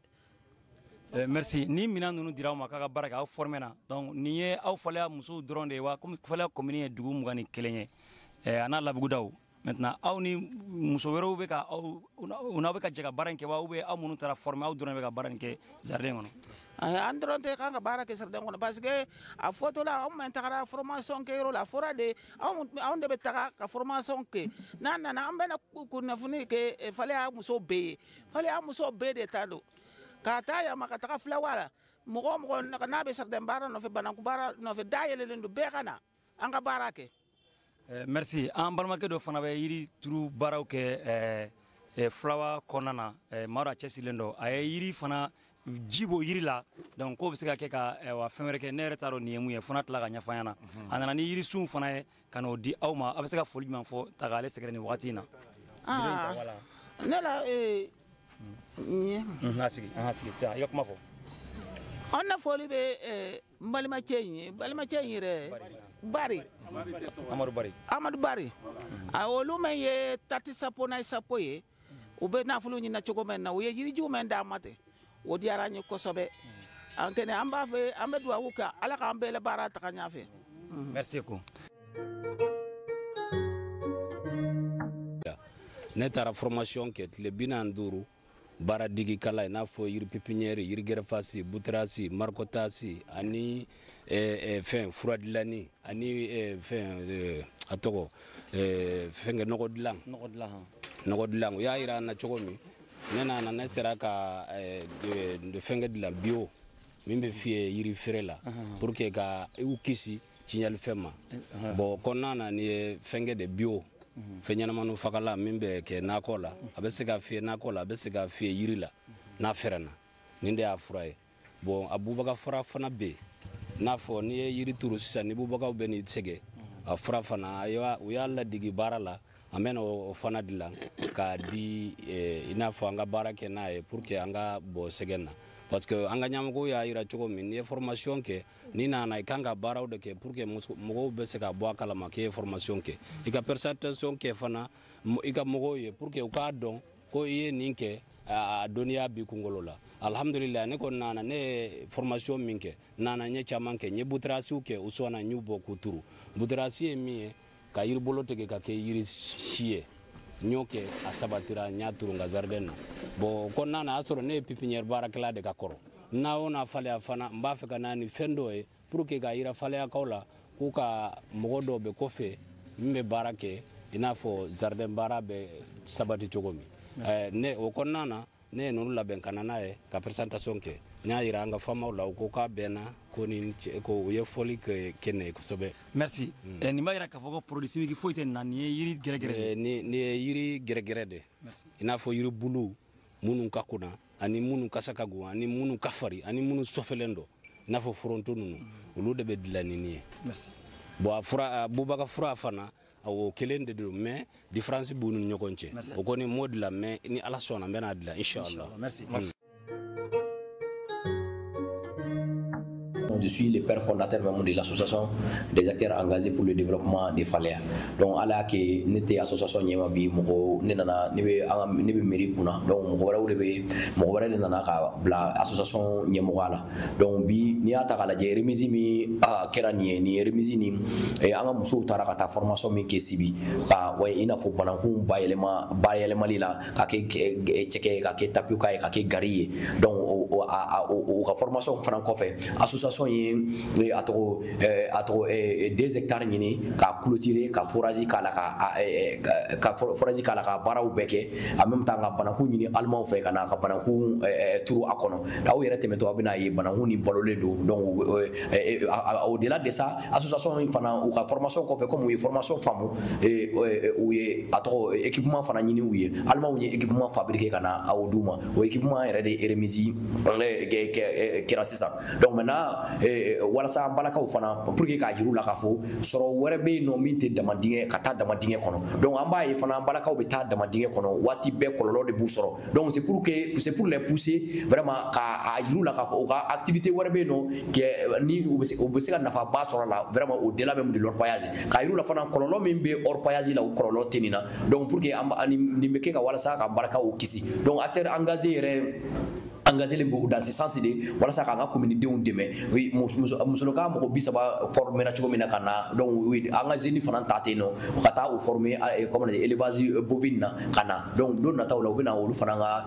Merci. Ni minɛn ninnu dira aw ma k'a ka baara kɛ, aw formé na. Donc nin ye aw Faleya musow dɔrɔn de ye wa? Komi Faleya commune ye dugu 21 ye, a n'a labugudaw, Maintenant aw ni muso wɛrɛw bɛ ka aw u n'aw bɛ ka jɛ ka baara in kɛ wa, ou bien aw minnu taara former aw dɔrɔn bɛ ka baara in kɛ jardin kɔnɔ? An dɔrɔn tɛ k'an ka baara kɛ jardin kɔnɔ, parce que a fɔtɔ la anw ma tagara formation kɛyɔrɔ la, a fɔra de anw de bɛ taga ka formation kɛ. N'an nana an bɛna kunnafoni kɛ Faleya musow bɛɛ ye. Faleya musow bɛɛ de ta don ka taa yan ma ka taga Filawa la. Mɔgɔ o mɔgɔ n'a bɛ jardin baara nɔfɛ, bananku baara nɔfɛ, da yɛlɛlen don, bɛɛ ka na an ka baara kɛ. Merci. An balimakɛ dɔ fana bɛ yiri turu baaraw kɛ Filawa kɔnɔna na. Maa dɔ a cɛsirilen don, a ye yiri fana ji bɔ yiri la, donc k'o bɛ se ka kɛ ka wa fɛn wɛrɛ kɛ. Ne yɛrɛ t'a dɔn nin ye mun ye, fo n'a tila ka ɲɛfɔ an ɲɛna. A nana ni yirisunw fana ye ka n'o di aw ma. A bɛ se ka foli jumɛn fɔ ta k'ale sɛgɛrɛ nin wagati in na? Ne la an sigi sisan, i ka kuma fɔ. An na foli bɛ n balimacɛ in ye, balimacɛ in yɛrɛ Bari, Amadu Bari, Amadu Bari. A olu min ye tati sapo n'a sapo ye, u bɛ nafolo ɲini cogo min na, u ye yirijiw min d'an ma ten, o diyara an ye kosɛbɛ. An kɛnɛ an b'a fɛ, an bɛ dugawu kɛ Ala k'an bɛɛ la baara taga ɲɛfɛ. Merci beaucoup. Ne taara formation kɛ tile 45 baara digi kala, i n'a fɔ yiri pépinière, yiri greffage, bouturage, marcottage ani fɛn fura dilanni ani fɛn a tɔgɔ fɛnkɛ nɔgɔ dilan. Nɔgɔ dilan u y'a yira an na cogo min, ne nana ne sera ka fɛnkɛ dilan bio min bɛ fiyɛ yiri feere la pour que ka u kisi tiɲɛlifɛn ma. Bon, kɔnɔna na nin ye fɛnkɛ de bio, fɛn ɲɛnamaniw fagala min bɛ kɛ nakɔ la, a bɛ se ka fiyɛ nakɔ la, a bɛ se ka fiyɛ yiri la n'a fɛrɛnna. Nin de y'a fura ye. Bon, a bubaga fura fana bɛ yen, n'a fɔ n'i ye yiri turu sisan ni bubagaw bɛ n'i sɛgɛn, a fura fana u y'a ladege baara la, an bɛ o fana dilan k'a di i n'a fɔ an ka baara kɛ n'a ye pour que an ka bɔ sɛgɛn na. Parce que an ka ɲɛmɔgɔw y'a yira cogo min, n'i ye formation kɛ, n'i nana i kan ka baaraw de kɛ pour que mɔgɔw bɛ se ka bɔ a kalama k'i ye formation kɛ. I ka présentation kɛ fana i ka mɔgɔw ye pour que u k'a dɔn ko i ye nin kɛ, a dɔnniya b'i kunkolo la. Alhamdulillah, ne kɔni nana, ne ye formation min kɛ, nana n ye caman kɛ, n ye bouturage kɛ, u sɔnna n y'u bɔ k'u turu. Bouturage ye min ye, ka yiri bolo tigɛ ka kɛ yiri si ye. N y'o kɛ, a sabatira, n y'a turu n ka jardin na. Bon, o kɔnɔna na, a y'a sɔrɔ ne ye pépinière baarakɛla de ka kɔrɔ. N'a o n'a Faleya fana, n b'a fɛ ka na ni fɛn dɔ ye pour que k'a yira Faleyakaw la k'u ka mɔgɔ dɔw bɛ kɔfɛ min bɛ baara kɛ i n'a fɔ jardin baara bɛ sabati cogo min. Ne o kɔnɔna na, ne ye ninnu labɛn ka na n'a ye ka présentation kɛ. N y'a yira an ka faamaw la, u ko k'a bɛnna, ko ni ko u ye fɔli kɛ ne ye kosɛbɛ. Merci. Nin b'a yira k'a fɔ ko produit chimique foyi tɛ nin na, nin ye yiri gɛrɛgɛrɛ de ye. Nin ye yiri gɛrɛgɛrɛ de. I n'a fɔ yiri bulu minnu ka kunna ani minnu kasa ka go ani minnu ka farin ani minnu sɔfɛlen don, i n'a fɔ foronto ninnu, olu de bɛ dilan ni nin ye. Merci. Bon, a fura bubaga fura fana, o kelen de don, mais différence b'u ni ɲɔgɔn cɛ. O kɔni m'o dilan, mais ni Ala sɔnna n bɛna dilan inchallah. Merci. Je suis le père fondateur même de l'association des acteurs engagés pour le développement de Faléa. Donc ala ke ne tɛ association ɲɛma bi, mɔgɔ ne nana ne bɛ an ne bɛ mairie kunna, donc mɔgɔ wɛrɛw de bɛ, mɔgɔ wɛrɛ de nana ka bila association ɲɛmɔgɔya la. Donc bi n'i y'a ta k'a lajɛ, remise min kɛra nin ye remise nin, an ka musow taara ka taa formation min kɛ Sibi ka wa i n'a fɔ banankun bayɛlɛmali la ka kɛ cɛkɛ ye, ka kɛ tapioca ye, ka kɛ gari ye. Donc o ka formation fana kɔfɛ, association ye a tɔgɔ 2 hectares ɲini ka clôturer, ka forage k'a la, ka forage k'a la, ka baaraw bɛɛ kɛ. En même temps ka banankun ɲini alimanw fɛ ka na ka banankun turu a kɔnɔ. Aw yɛrɛ tɛmɛtɔ aw bɛna ye banankun ni balolen don. Donc au delà de ça, association in fana u ka formation kɔfɛ, comme u ye formation faamu, u ye a tɔgɔ équipement fana ɲini u ye. Alimanw ye équipement fabriqué ka na aw d'u ma. O équipement yɛrɛ de remise kɛra sisan. Donc maintenant walasa an balakaw fana pour que k'a jira u la k'a fɔ sɔrɔ wɛrɛ bɛ yen nɔ min tɛ dama dingɛ ka taa dama dingɛ kɔnɔ. Donc an b'a ye fana an balakaw bɛ taa dama dingɛ kɔnɔ waati bɛɛ, kɔlɔlɔ de b'u sɔrɔ. Donc c'est pour les pousser vraiment k'a jira u la k'a fɔ u ka activité wɛrɛ bɛ yen nɔ kɛ ni u bɛ se ka nafaba sɔrɔ a la vraiment au delà même de l'orpaillage. K'a jira u la fana kɔlɔlɔ min bɛ orpaillage la, o kɔlɔlɔ tɛ nin na. Donc pour que nin bɛ kɛ ka walasa k'an balakaw kisi. Donc acteur engagé yɛrɛ Engagé dans ce sens de walasa k'an ka commune denw dɛmɛ. Oui, musolaka mɔgɔ 30 formé na cogo min na ka na, donc oui, an ka jeunes fana ta ten nɔ ka taa o former comment dire, élevage bovine na ka na. Donc don nataw la, u bɛna olu fana ka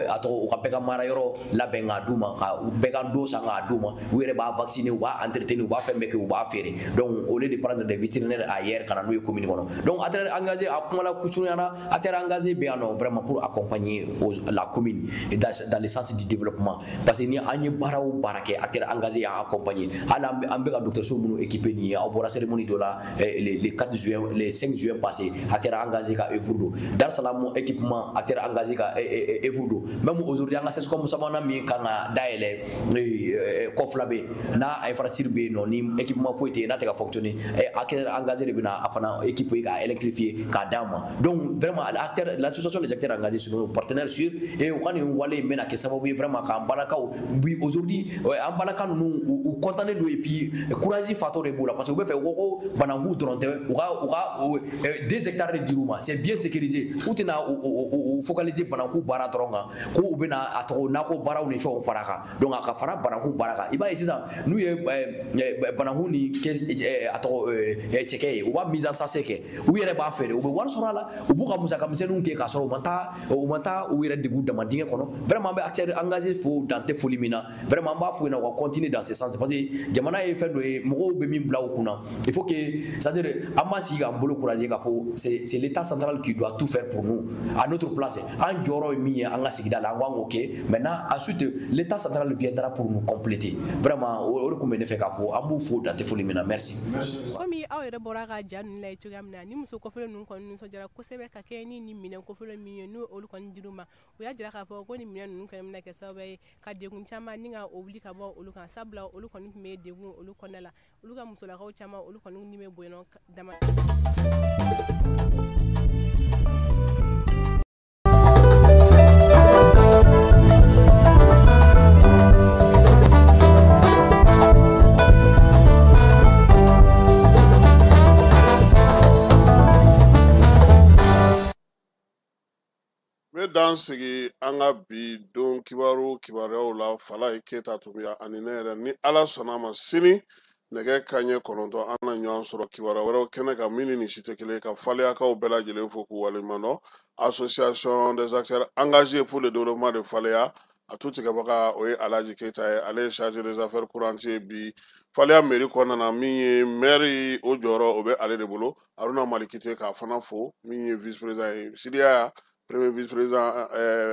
a tɔgɔ, u ka bɛɛ ka mara yɔrɔ labɛn k'a d'u ma, ka bɛɛ ka don san k'a d'u ma. U yɛrɛ b'a vacciner, u b'a entretenir, u b'a fɛn bɛɛ kɛ, u b'a feere. Donc au lieu de prendre des vétérinaires ailleurs ka na n'u ye commune kɔnɔ. Donc acteur engagé, a kuma la kusurunyana, acteur engagé bɛ yan nɔ vraiment pour accompagner la commune dans le sens du développement, parce que ni an ye baara o baara kɛ, acteur engagé y'a accompagner. Hali an bɛ ka dɔgɔtɔrɔso minnu équipé nin ye, aw bɔra cérémonie dɔ la le 4 juin, le 5 juin passé, acteur engagé ka œuvre don. Dar Salam équipement, acteur engagé ka œuvre don. Même aujourd'hui, an ka CSCOM sabanan min kan ka dayɛlɛ kɔfila bɛ n'a infrastructure bɛ yen nɔ, ni équipement foyi tɛ yen, n'a tɛ ka fonctionner, acteur engagé de bɛ na a fana équipe k'a électrifier k'a d'an ma. Donc vraiment, l'association des acteurs engagés sont nos partenaires sûrs, et u ka nin wale in bɛna kɛ sababu ye vraiment k'an balakaw bi aujourd'hui, an balaka ninnu u content don, et puis courage fatɔ de b'u la, parce que u bɛ fɛ u ko bananku dɔrɔn tɛ, u ka 2 hectares de dir'u ma, c'est bien sécurisé. U tɛna u focaliser bananku baara dɔrɔn kan, ko u bɛna a tɔgɔ nakɔ baaraw ni fɛnw fara kan. Donc a ka fara bananku baara kan, i b'a ye sisan n'u ye bananku ni kɛ a tɔgɔ cɛkɛ ye, u b'a mise en sachet kɛ, u yɛrɛ b'a feere, u bɛ wari sɔrɔ a la, u b'u ka musaka misɛnninw kɛ k'a sɔrɔ u ma taa u yɛrɛ degun dama dingɛ kɔnɔ. Vraiment, an bɛ acteur engagé fo dan tɛ foli min na. Vraiment, an b'a f'u ɲɛna u ka continuer dans ce sens, parce que jamana ye fɛn dɔ ye, mɔgɔw bɛ min bila u kunna, il faut que, c'est à dire, an ma sigi k'an bolo courager k'a fɔ c'est l'état central qui doit tout faire pour nous à notre place. An jɔyɔrɔ ye min ye an ka sigida la, an k'an k'o kɛ. Maintenant, ensuite, l'état central viendra pour nous compléter. Vraiment, o de tun bɛ ne fɛ k'a fɔ. An b'u fo dan tɛ foli min na. Merci. Komi aw yɛrɛ bɔra ka ja ninnu lajɛ cogoya min na, ni muso kɔfɛlen ninnu kɔni nisɔndiyara kosɛbɛ ka kɛ ni nin minɛn kɔfɛlen min ye, n'o olu kɔni dir'u ma. U y'a jira k'a fɔ ko nin minɛn ninnu kɔni bɛna kɛ sababu ye ka degun caman ni ka o wuli ka bɔ olu kan, sabula olu kɔni tun bɛ degun olu kɔnɔna la. Olu ka musolakaw caman, olu kɔni ni bɛ bonya dama. N bɛ dan sigi an ka bi don kibaru kibaruyaw la. Falaye Keyita tun bɛ yan ani ne yɛrɛ. Ni Ala sɔnna a ma, sini nɛgɛ kanɲɛ 9, an na ɲɔgɔn sɔrɔ kibaruya wɛrɛw kɛnɛ kan min ni nin si tɛ kelen. Ka Faleyakaw bɛɛ lajɛlen fo k'u waleɲuman dɔn. Association des acteurs engagés pour le développement de Faleya, a tu tigɛbaga o ye Alhaji Keyita ye, ale ye chargé des affaires courantes ye bi Faleya mairie kɔnɔna na. Min ye maire, o jɔyɔrɔ o bɛ ale de bolo. Haruna Malikite, k'a fana fo. Min ye vice président ye, Sidiya premier vice président,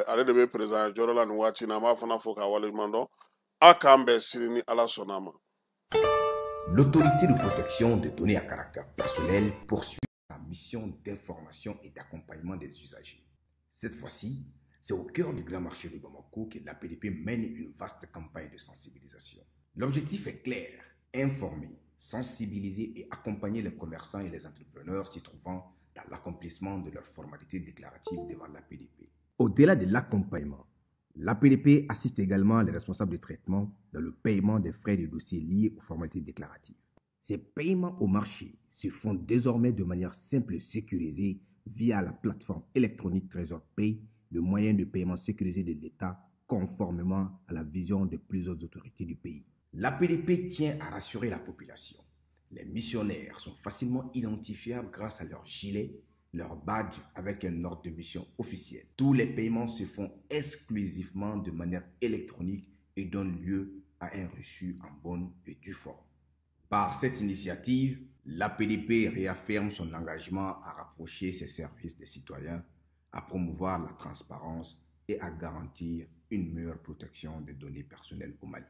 ale de bɛ président jɔyɔrɔ la nin waati in na, an b'a fana fo k'a waleɲuman dɔn. A k'an bɛn sini ni Ala sɔnna a ma. L'autorité de protection des données à caractère personnel poursuit sa mission d'information et d'accompagnement des usagers. Cette fois-ci, c'est au cœur du grand marché de Bamako que l'APDP mène une vaste campagne de sensibilisation. L'objectif est clair, informer, sensibiliser et accompagner les commerçants et les entrepreneurs s'y trouvant dans l'accomplissement de leurs formalités déclaratives devant l'APDP. Au-delà de l'accompagnement, l'APDP assiste également les responsables de traitement dans le paiement des frais de dossier liés aux formalités déclaratives. Ces paiements au marché se font désormais de manière simple et sécurisée via la plateforme électronique Trésor Pay, le moyen de paiement sécurisé de l'État conformément à la vision de plusieurs autorités du pays. L'APDP tient à rassurer la population. Les missionnaires sont facilement identifiables grâce à leur gilet, leur badge avec un ordre de mission officiel. Tous les paiements se font exclusivement de manière électronique et donnent lieu à un reçu en bonne et due forme. Par cette initiative, l'APDP réaffirme son engagement à rapprocher ses services des citoyens, à promouvoir la transparence et à garantir une meilleure protection des données personnelles au Mali.